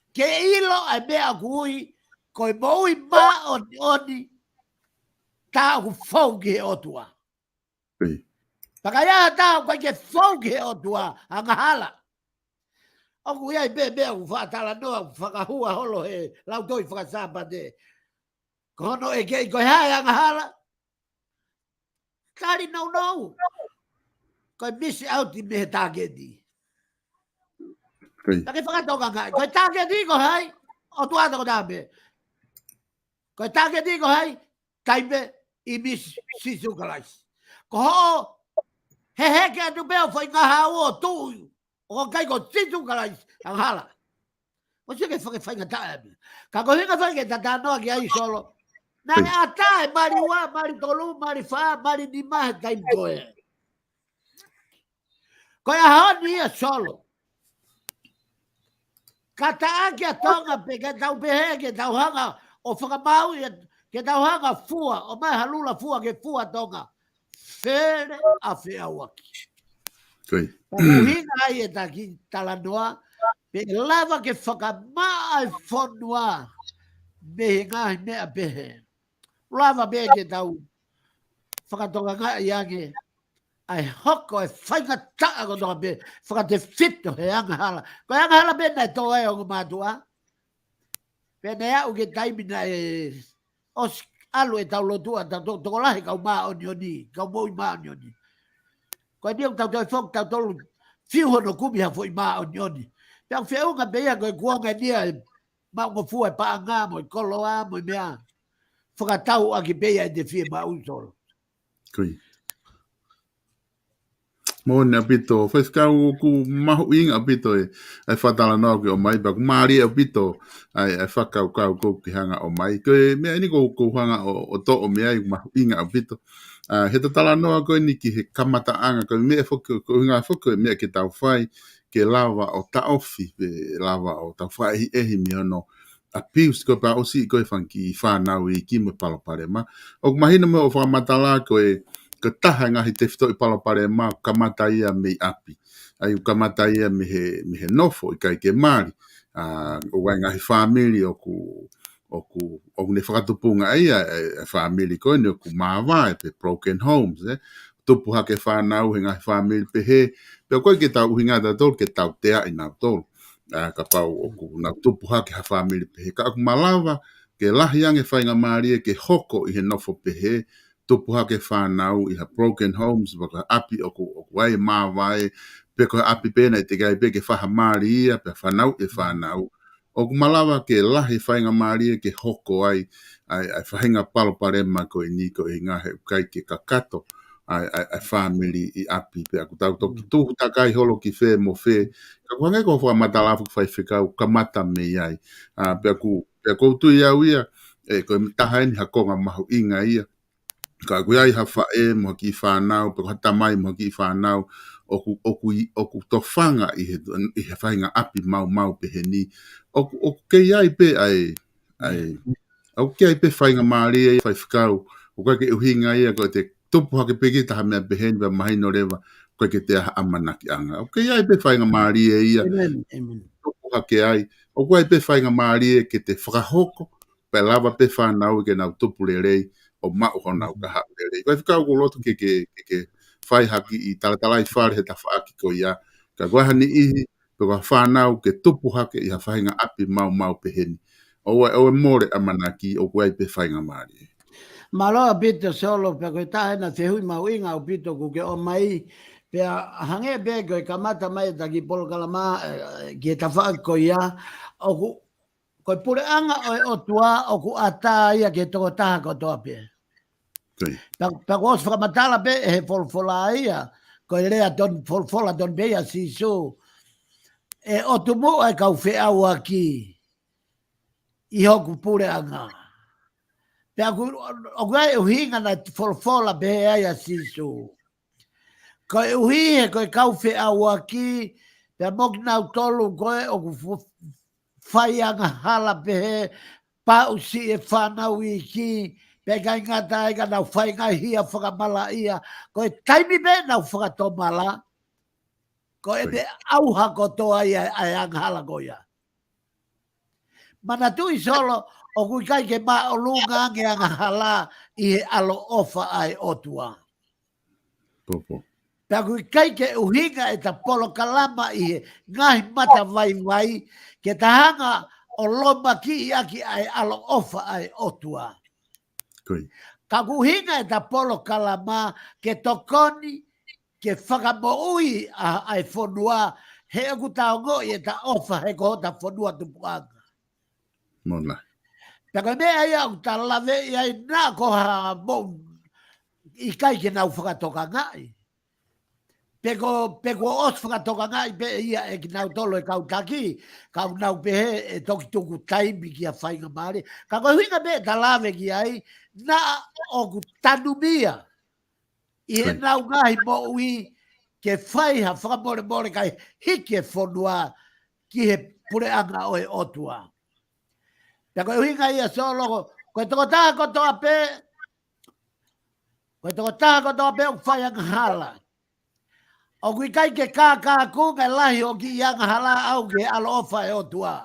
Ke ʻilo ʻa e meʻa ʻoku ui, ko e moʻui māʻoniʻoni, tā ʻoku fou ki he ʻOtua. Ko ia. Pea ka ʻi ai ha taha ʻoku ʻikai ke fou ki he ʻOtua, angahala. ʻOku ʻi ai pē meʻa ʻoku faʻa talanoa, ʻoku fakahua holo he lautohi faka-Sāpate. Ko hono ʻekeʻi ko e hā e angahala. Tali nounou. Ko e miss out mei he tāketi. Ko ia. Pea ke fakatonga ange. Ko e tāketi ko hai, ʻOtua tokotaha pē. Ko e tāketi ko hai, taimi ʻi misi Sīsū Kalaisi. Ko hoʻo He heke atu pē ʻo fai ngahau ʻo tuʻu. ʻO kai ko Sīsū Kalaisi, angahala. ʻO sio ki he fakafaingataʻa ʻa e meʻa. Ka ko e ʻuhinga foki ke ta talanoa ki ai Solo. Naʻe ʻatā e mali ua, mali tolu, mali fā, mali nima he taimi ko ē. Ko e ʻaho ni ia Solo. Ka taʻaki ʻa Tonga pē ke tau pehē, ke tau hanga ʻo fakamaau ia, ke tau hanga fua, ʻomai ha lula fua ke fua Tonga. Fele ʻa feʻauaki. Ko ia. Ka ko e ʻuhinga ia ʻeta kiʻi talanoa, pe ʻe lava ke fakamaʻa e fonua mei he ngaahi meʻa pehē. Lava pē ke tau fakatokangaʻi ange ʻa e hoko e faingataʻa kotoa pē, fakatefito he angahala. Ko e angahala pē naʻe tō ai ʻa e ongo mātuʻa. Pea naʻe aʻu ki he taimi naʻe ʻosi ʻalu ʻetau lotua, ta to-, tokolahi kau māʻoniʻoni, kau moʻui māʻoniʻoni. Ko eni ʻoku tau toe foki, tau tolu, fiu hono kumi ha foʻi māʻoniʻoni. Pea ʻoku feʻunga pē ia ko e kuonga eni ia e maʻungofua e paʻanga mo e koloa mo e meʻa. Fakatau ʻaki pē ia ʻete fiemaʻu Solo. Ko ia. Moʻoni ʻaupito, Faifekau, ʻoku mahuʻinga ʻaupito e, e fakatalanoa ʻoku ke ʻomai, pea ʻoku mālie ʻaupito ʻa e, ʻa e fakakaukau ʻoku ke hanga ʻo ʻomai. Ko e meʻa eni ʻoku ou, ʻoku ou hanga ʻo, ʻo toʻo mei ai, ʻoku mahuʻinga ʻaupito. ʻA, he ta talanoa ko eni ki he kamataʻanga, ko e meʻa foki, ko e ʻuhinga foki ko e meʻa ke tau fai, ke lava ʻo taʻofi, pe lava ʻo tau fakaʻehiʻehi mei hono abuse ko e pea ʻosi ko e fanga kiʻi fānau iiki mo e palopalema. ʻOku mahino mo e fakamatala ko e, ko e taha e ngaahi tefitoʻi palopalema ʻoku kamata ia mei ʻapi. ʻA ia ʻoku kamata ia mei he, mei he nofo ʻikai ke mali. ʻA, ʻoku ʻi ai e ngaahi fāmili ʻoku, ʻoku, ʻoku ne fakatupunga ia e, e fāmili ko eni ʻoku māvae pe broken homes, ē. Tupu hake fānau he ngaahi fāmili pehē, pea ʻoku ʻikai ke tau ʻuhinga ʻa tautolu ke tauteaʻi nautolu. ʻA, kapau ʻoku nau tupu hake ha fāmili pehē. Ka ʻoku malava ke lahi ange faingamālie ke hoko ʻi he nofo pehē, tupu hake fānau ʻi ha broken homes, pe ko ha ʻapi ʻoku, ʻoku ʻi ai e māvae, pe ko ha ʻapi pē naʻe teʻeki ai pē ke fai ha mali ia, pea fanauʻi e fānau. ʻOku malava ke lahi faingamālie ke hoko ai ʻa e, ʻa e faʻahinga palopalema ko eni ko e ʻuhinga he ʻoku ʻikai ke kakato ʻa e, ʻa e, ʻa e fāmili ʻi ʻapi, pea ʻoku tau toki tuhu takai holo ki fē mo fē. Ka ʻoku hangē ko e fakamatala foki Faifekau kamata mei ai. ʻA, pea ʻoku, pea ʻoku ou tui au ia, ē, ko e taha eni ha konga mahuʻinga ia. Ka ʻoku ʻi ai ha faʻē mo ha kiʻi fānau, pe ko ha tamai mo ha kiʻi fānau, ʻoku, ʻoku ʻi, ʻoku tofanga ʻi he, ʻi he faʻahinga ʻapi maumau pehē ni. ʻOku, ʻoku kei ʻi ai pē ʻa e, ʻa e, ʻoku kei ʻi ai pē faingamālie ia Faifekau, ʻoku ʻikai ke ʻuhinga ia ko ʻete tupu hake pē kita ha meʻa pehē ni pea mahino leva, ʻoku ʻikai ke toe ʻi ai ha ʻamanakiʻanga. ʻOku kei ʻi ai pē faingamālie ia, ʻĒmeni, ʻēmeni. Tupu hake ai, ʻoku ʻi ai pē faingamālie ke te fakahoko, pea lava pē fānau ke nau tupu lelei, ʻo maʻu honau kahaʻu lelei. Faifekau ʻoku ou loto ke, ke, ke, ke fai ha kiʻi talatalaifale he tafaʻaki ko ia. Ka ko e hā e niʻihi, pe ko ha fānau ke tupu hake ʻi ha faʻahinga ʻapi maumau pehē ni. ʻOua, ʻoua ʻe mole ʻamanaki, ʻoku ʻi ai pē faingamālie. Mālō ʻaupito Solo, pea ko e taha eni e fehuʻi mahuʻinga ʻaupito ʻoku ke ʻomai, pea hangē pē ko e kamata mai ʻeta kiʻi polokalama, ē, ki he tafaʻaki ko ia, ʻoku ko e puleʻanga ʻo e ʻOtua ʻoku ʻatā ia ki he tokotaha kotoa pē. Ko ia. Pea, pea kuo ʻosi fakamatala pē ʻe he folofola ia, ko e lea tonu, folofola tonu pē ia ʻa Sīsū. ʻE ʻotu muʻa e kau feʻauaki ʻi hoku puleʻanga. Pea ʻoku, ʻoku ʻi ai e ʻuhinga naʻe folofola pehē ai ʻa Sīsū. Koeʻuhi he ko e kau feʻauaki, pea mo kinautolu ko ē ʻoku fu-, fai angahala pehē, pea ʻosi e fānau iiki, pea ʻikai ngata ai ka nau fai ngaahi hia fakamalaʻia, ko e taimi pē nau fakatomala, ko e pē ʻauha kotoa ia ʻa e angahala ko ia. Manatuʻi Solo, ʻoku ʻikai ke māʻolunga ange angahala ʻi he ʻaloʻofa ʻa e ʻOtua. Popo. Pea ʻoku ʻikai ke ʻuhinga ʻeta polokalama ʻi he ngaahi matavaivai ke ta hanga ʻo lomakiʻi ʻaki ʻa e ʻaloʻofa ʻa e ʻOtua. Ko ia. Ka ʻoku ʻuhinga ʻeta polokalama ke tokoni ke fakamoʻui ʻa, ʻa e fonua, he ʻoku ta ongoʻi ʻeta ʻofa he ko hota fonua tupuʻanga. Mona. Pea ko e meʻa ia ʻoku ta laveʻi ai naʻa ko ha moʻunga ʻikai ke nau fakatokangaʻi. pe ko, pe kuo ʻosi fakatokangaʻi pē ia ʻe kinautolu e kau taki, ka ʻoku nau pehē ʻe toki tuku taimi ki ha faingamālie. Ka ko e ʻuhinga pē ʻeta lave ki ai, naʻa ʻoku tanumia ʻi heʻenau ngaahi moʻui ke fai ha fakamolemole kae hiki e fonua ki he puleʻanga ʻo e ʻOtua. Pea ko e ʻuhinga ia Solo, ko e tokotaha kotoa pē, ko e tokotaha kotoa pē ʻoku fai angahala, ʻoku ʻikai ke kākākunga e lahi ʻo e kiʻi angahala ʻaʻau ki he ʻaloʻofa ʻa e ʻOtua.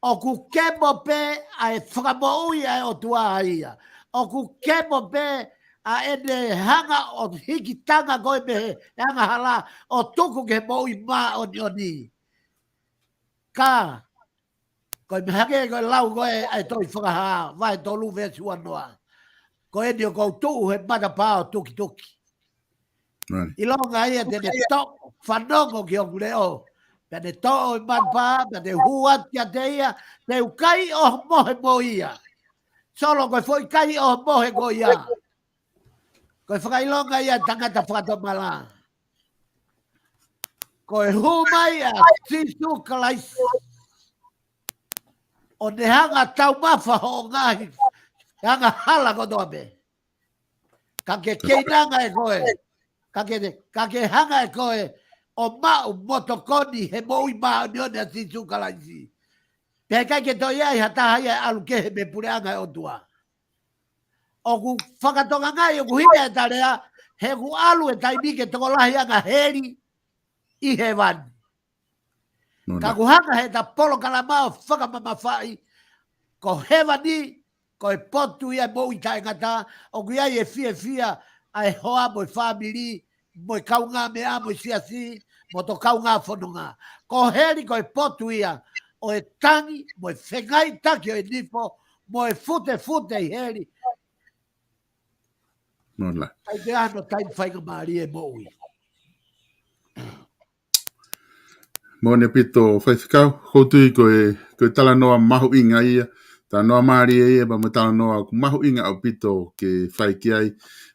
ʻOku kemo pē ʻa e fakamoʻui ʻa e ʻOtua ia. ʻOku kemo pē ʻa ʻene hanga ʻo hikitanga koe mei he angahala ʻo tuku ki he moʻui māʻoniʻoni. Ka, ko e meʻa hake ko e lau ko ē ʻa e tohi Fakahā, vahe tolu veesi uanoa. Ko eni ʻoku ou tuʻu he matapā ʻo tukituki. ʻIlonga ia te ne toʻo, fanongo ki hoku leʻo. Pea ne toʻo e matapā, pea te u hū atu kiate ia, te u kai ʻo mohe mo ia. Solo, ko e foʻi kai ʻo mohe ko ia, ko e fakaʻilonga ia tangata fakatomala. Ko e hū mai ʻa Sīsū Kalaisi ʻo ne hanga taumafa hoʻo ngaahi angahala kotoa pē. Ka ke keinanga ʻe koe, ka ke, ka ke hanga ʻe koe ʻo maʻu mo tokoni he moʻui māʻoniʻoni ʻa Sīsū Kalaisi. Pea ʻikai ke toe ʻi ai ha taha ia ʻe ʻalu kehe mei he puleʻanga ʻo e ʻOtua. ʻOku fakatokangaʻi ʻoku ʻuhinga ʻeta lea, he ʻoku ʻalu e taimi ke tokolahi ange heli ʻi hēvani. Ka ʻoku hanga heʻeta polokalama ʻo fakamamafaʻi, ko hēvani, ko e potu ia ʻo e moʻui taʻengata, ʻoku ʻi ai e fiefia ʻa e hoa mo e fāmili, mo e kaungāmeʻa, mo e siasi, mo hoto kaungā fononga. Ko heli ko e potu ia ʻo e tangi, mo e fengaiʻitaki ʻo e nifo, mo e futefute ʻi heli. ʻIkai ke ʻi ai hano taimi faingamālie ʻe moʻui. Moʻoni ʻaupito Faifekau, ʻoku ou tui ko e, ko e talanoa mahuʻinga ia, talanoa mālie ia, pea mo e talanoa ʻoku mahuʻinga ʻaupito ke fai ki ai,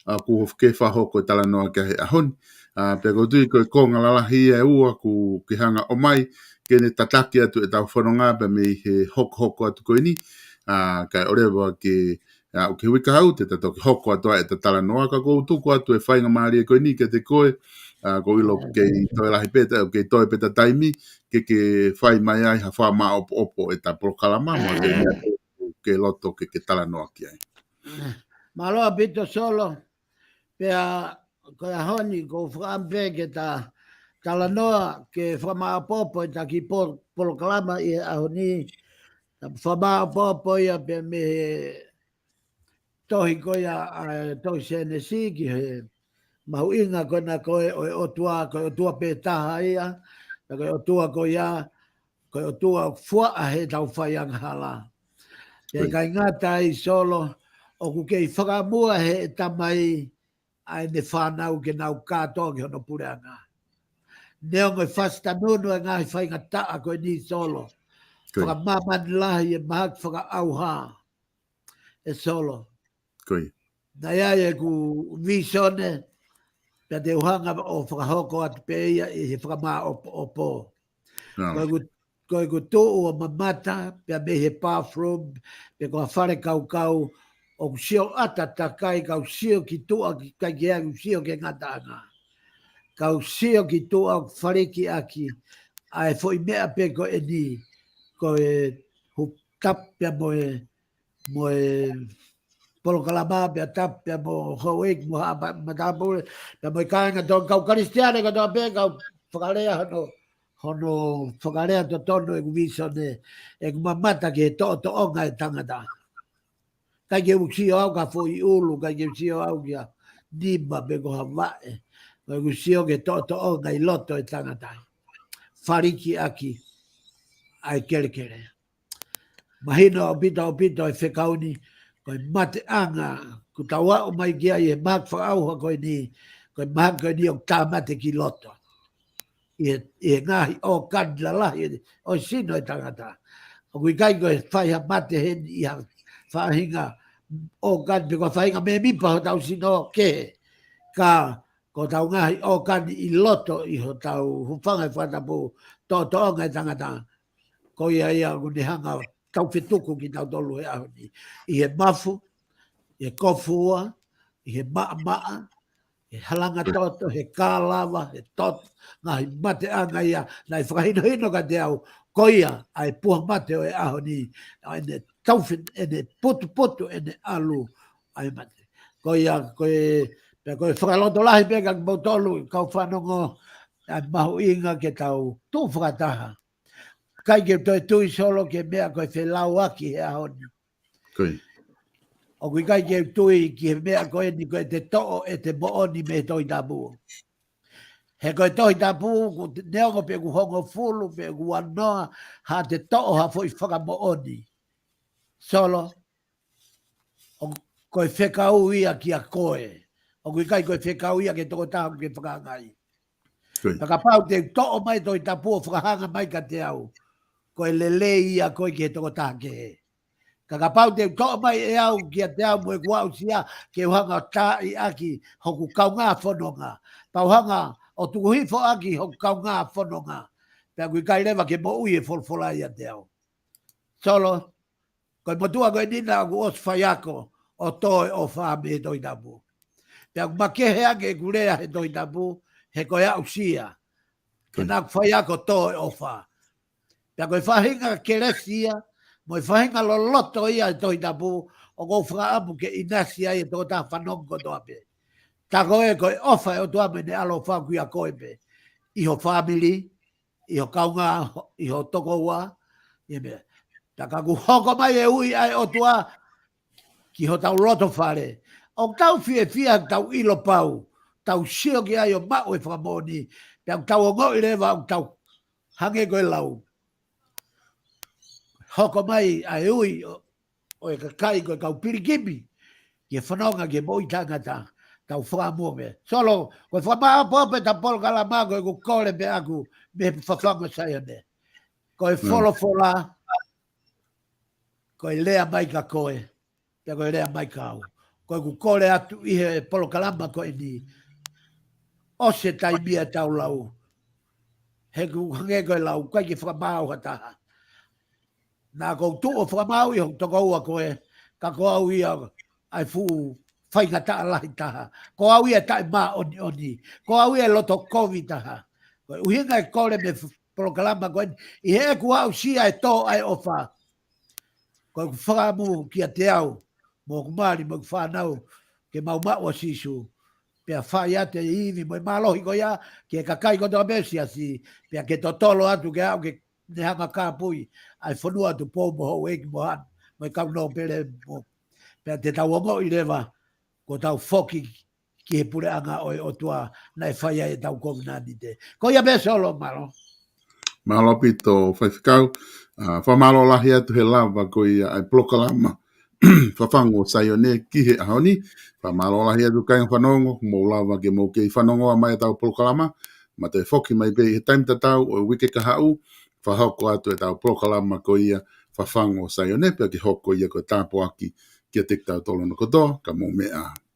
ʻa ʻoku ke fakahoko e talanoa ki ai he ʻaho ni. ʻA, pea ʻoku ou tui ko e konga lalahi ia ʻe ua ʻoku ke hanga ʻo ʻomai, ke ne tataki atu ʻetau fononga pea mei he hokohoko atu ko eni, ʻa, kae ʻoleva ke ʻa, ʻoku ke ui kahaʻu te ta toki hoko atu ʻa ʻeta talanoa ka ʻoku ou tuku atu e faingamālie ko eni kiate koe, ʻa, ʻoku ou ʻilo ʻoku kei toe lahi pē ta, ʻoku kei toe pē ta taimi, ke ke fai mai ai ha fakamāʻopoʻopo ʻeta polokalama, mo e meʻa ʻoku ke loto ke ke talanoa ki ai. Mālō ʻaupito Solo, pea ko e ʻaho ni ʻoku ou fakaʻamu pē ke ta talanoa ke fakamāʻopoʻopo ʻeta kiʻi po-, polokalama ʻi he ʻaho ni, ta fakamāʻopoʻopo ia pē mei he tohi ko ia ʻa e tohi Sēnesi ki he mahuʻinga ko ena ko e ʻo e ʻOtua, ko e ʻOtua pē taha ia, pea ko e ʻOtua ko ia, ko e ʻOtua ʻoku fuaʻa heʻetau fai angahala. Pea ʻikai ngata ai Solo, ʻoku kei fakamuʻa he Tamai ʻa ʻene fānau ke nau kātoa ki hono puleʻanga. Neongo e fasitanunu e ngaahi faingataʻa ko eni Solo, fakamāmani lahi e mahaki fakaʻauha ʻe Solo. Naʻe ʻi ai ʻeku vīsone, pea te u hanga ʻo fakahoko atu pē ia ʻi he fakamāʻopoʻopo. Ko ʻeku, ko ʻeku tuʻu ʻo mamata, pea mei he bathroom, pe ko ha fale kaukau, ʻoku sio ʻata takai, kau sio ki tuʻa, ʻikai ke ʻi ai ʻeku sio ki he ngataʻanga. Kau sio ki tuʻa ʻoku falikiʻaki ʻa e foʻi meʻa pē ko eni, ko e hookup pea mo e, mo e polokalama pea tapu pea mo e houʻeiki mo haʻa ma-, matāpule, pea mo e kāinga tō kau Kalisitiane kotoa pē, kau fakalea hono, hono fakalea totonu ʻeku vīsone, ʻeku mamata ki he toʻotoʻonga e tangata. ʻIkai ke u sio au ki ha foʻi ʻulu, ʻikai ke u sio au ki ha nima pe ko ha vaʻe. Ko ʻeku sio ki he toʻotoʻonga ʻi loto e tangata. Falikiʻaki ʻa e kelekele. Mahino ʻaupito, ʻaupito e fekau ni, ko e mateʻanga, ʻoku tau aʻu mai ki ai he mahaki fakaʻauha ko eni, ko e mahaki ko eni ʻoku tāmate ki loto. ʻI he, ʻi he ngaahi ʻōkani lalahi ʻo e sino e tangata. ʻOku ʻikai ko e fai ha mate heni ʻi ha faʻahinga ʻōkani pe ko ha faʻahinga mēmipa hotau sino kehe. Ka ko hotau ngaahi ʻōkani ʻi loto ʻi hotau hūfanga he fakatapu, toʻotoʻonga e tangata. Ko ia ia ʻoku ne hanga ʻo tau fetuku kitautolu he ʻaho ni. ʻI he mafu, ʻi he kofua, ʻi he maʻamaʻa, he halanga toto, he kālava, he toto, ngaahi mateʻanga ia, naʻe fakahinohino kiate au, ko ia, ʻa e puha mate ʻo e ʻaho ni, ʻa ʻene taufi, ʻene putuputu, ʻene ʻalu, ʻa e mate. Ko ia, ko e, pea ko e fakalotolahi pē kia kimoutolu, kau fanongo, ʻa e mahuʻinga ke tau tuʻu fakataha. ʻIkai ke toe tui Solo ki he meʻa ko e felauʻaki he ʻaho ni. Koia. ʻOku ʻikai ke tui ki he meʻa ko eni ko e te toʻo ʻete moʻoni mei he Tohi Tapu. He ko e Tohi Tapu, ʻoku te-, neongo pē ʻoku hongofulu, pē ʻoku uanoa, haʻate toʻo ha foʻi fakamoʻoni. Solo, ʻoku, ko e fekau ia kia koe. ʻOku ʻikai ko e fekau ia ki he tokotaha ʻoku ke fakaangaʻi. Koia. Ka kapau te u toʻo mai Tohi Tapu ʻo fakahanga mai kiate au, ko e lelei ia ko e ki he tokotaha kehe. Ka kapau te u toʻo mai ʻe au kiate au mo ʻeku aʻusia ke u hanga ʻo taaʻi ʻaki hoku kaungā fononga. Pea u hanga ʻo tuku hifo ʻaki hoku kaungā fononga. Pea ʻoku ʻikai leva ke moʻui e folofola ʻiate au. Solo, ko e motuʻa ko eni naʻa ku ʻosi faiako ʻo tō e ʻofa mei he Tohi Tapu. Pea ʻoku makehe ange ʻeku lea he Tohi Tapu, he ko e aʻusia. Ke naʻa ku faiako tō e ʻofa. Pea ko e faʻahinga kelesi ia, mo e faʻahinga loloto ia he Tohi Tapu, ʻoku ou fakaʻamu ke ʻinasi ai e tokotaha fanongo kotoa pē. Tā ko e ko e ʻofa e ʻOtua mo ʻene ʻaloʻofa ʻoku ʻia koe pē. ʻI ho fāmili, ʻi ho kaungā, ʻi ho tokoua, ʻi he meʻa. Tā ka ʻoku hoko mai e ui ʻa e ʻOtua ki hotau loto fale. ʻOku tau fiefia, tau ʻilo pau, tau sio ki ai ʻo maʻu e fakamoʻoni, pea ʻoku tau ongoʻi leva, ʻoku tau hangē ko e lau. Hoko mai ʻa e ui ʻo, ʻo e kakai ko e kau pilikimi, ki he fononga ki he moʻui tangata, tau fakamuʻa mei. Solo, ko e fakamāʻopoʻopo ʻeta polokalama ko ʻeku kole pē ʻaku mei he Fafangu ʻo Saione. Ko e folofola, ko e lea mai kia koe, pea ko e lea mai kia au. Ko ʻeku kole atu ʻi he polokalama ko eni, ʻosi e taimi ia ʻetau lau. He ʻoku hangē ko e lau, ʻikai ke fakamaau ha taha. Naʻa ku tuʻu ʻo fakamaauʻi hoku tokoua ko ē, ka ko au ia ʻa e fuʻu faingataʻa lahi taha. Ko au ia taʻemāʻoniʻoni. Ko au ia loto kovi taha. Ko e ʻuhinga e kole mei he f-, polokalama ko eni, ʻi heʻeku aʻusia e tō ʻa e ʻofa. Ko ʻeku fakaʻamu kiate au, mo hoku mali, mo hoku fānau, ke mau maʻu ʻa Sīsū. Pea fai atu e ivi mo e mālohi ko ia ki he kakai kotoa pē ʻo e siasi, pea ke totolo atu ke aʻu ke ne hanga ʻo kāpui ʻa e fonua Tupou mo Houʻeiki mo Hanu, mo e kau nōpele mo. Pea te tau ongoʻi leva, ko ʻetau foki ki he puleʻanga ʻo e ʻOtua naʻe fai ai ʻetau kovinānite. Ko ia pē Solo, mālō. Mālō ʻaupito Faifekau. ʻA, fakamālō lahi atu he lava ko ia ʻa e polokalama Fafangu ʻo Saione ki he ʻaho ni. Fakamālō lahi atu kāinga fanongo, mou lava ke mou kei fanongoa mai ʻetau polokalama. Ma te foki mai pē ʻi he taimi tatau ʻo e uike kahaʻu, fakahoko atu ʻetau polokalama ko ia Fafangu ʻo Saione, pea ke hoko ia ko e tāpuaki kiate kitautolu hono kotoa, ka mou meʻa ā.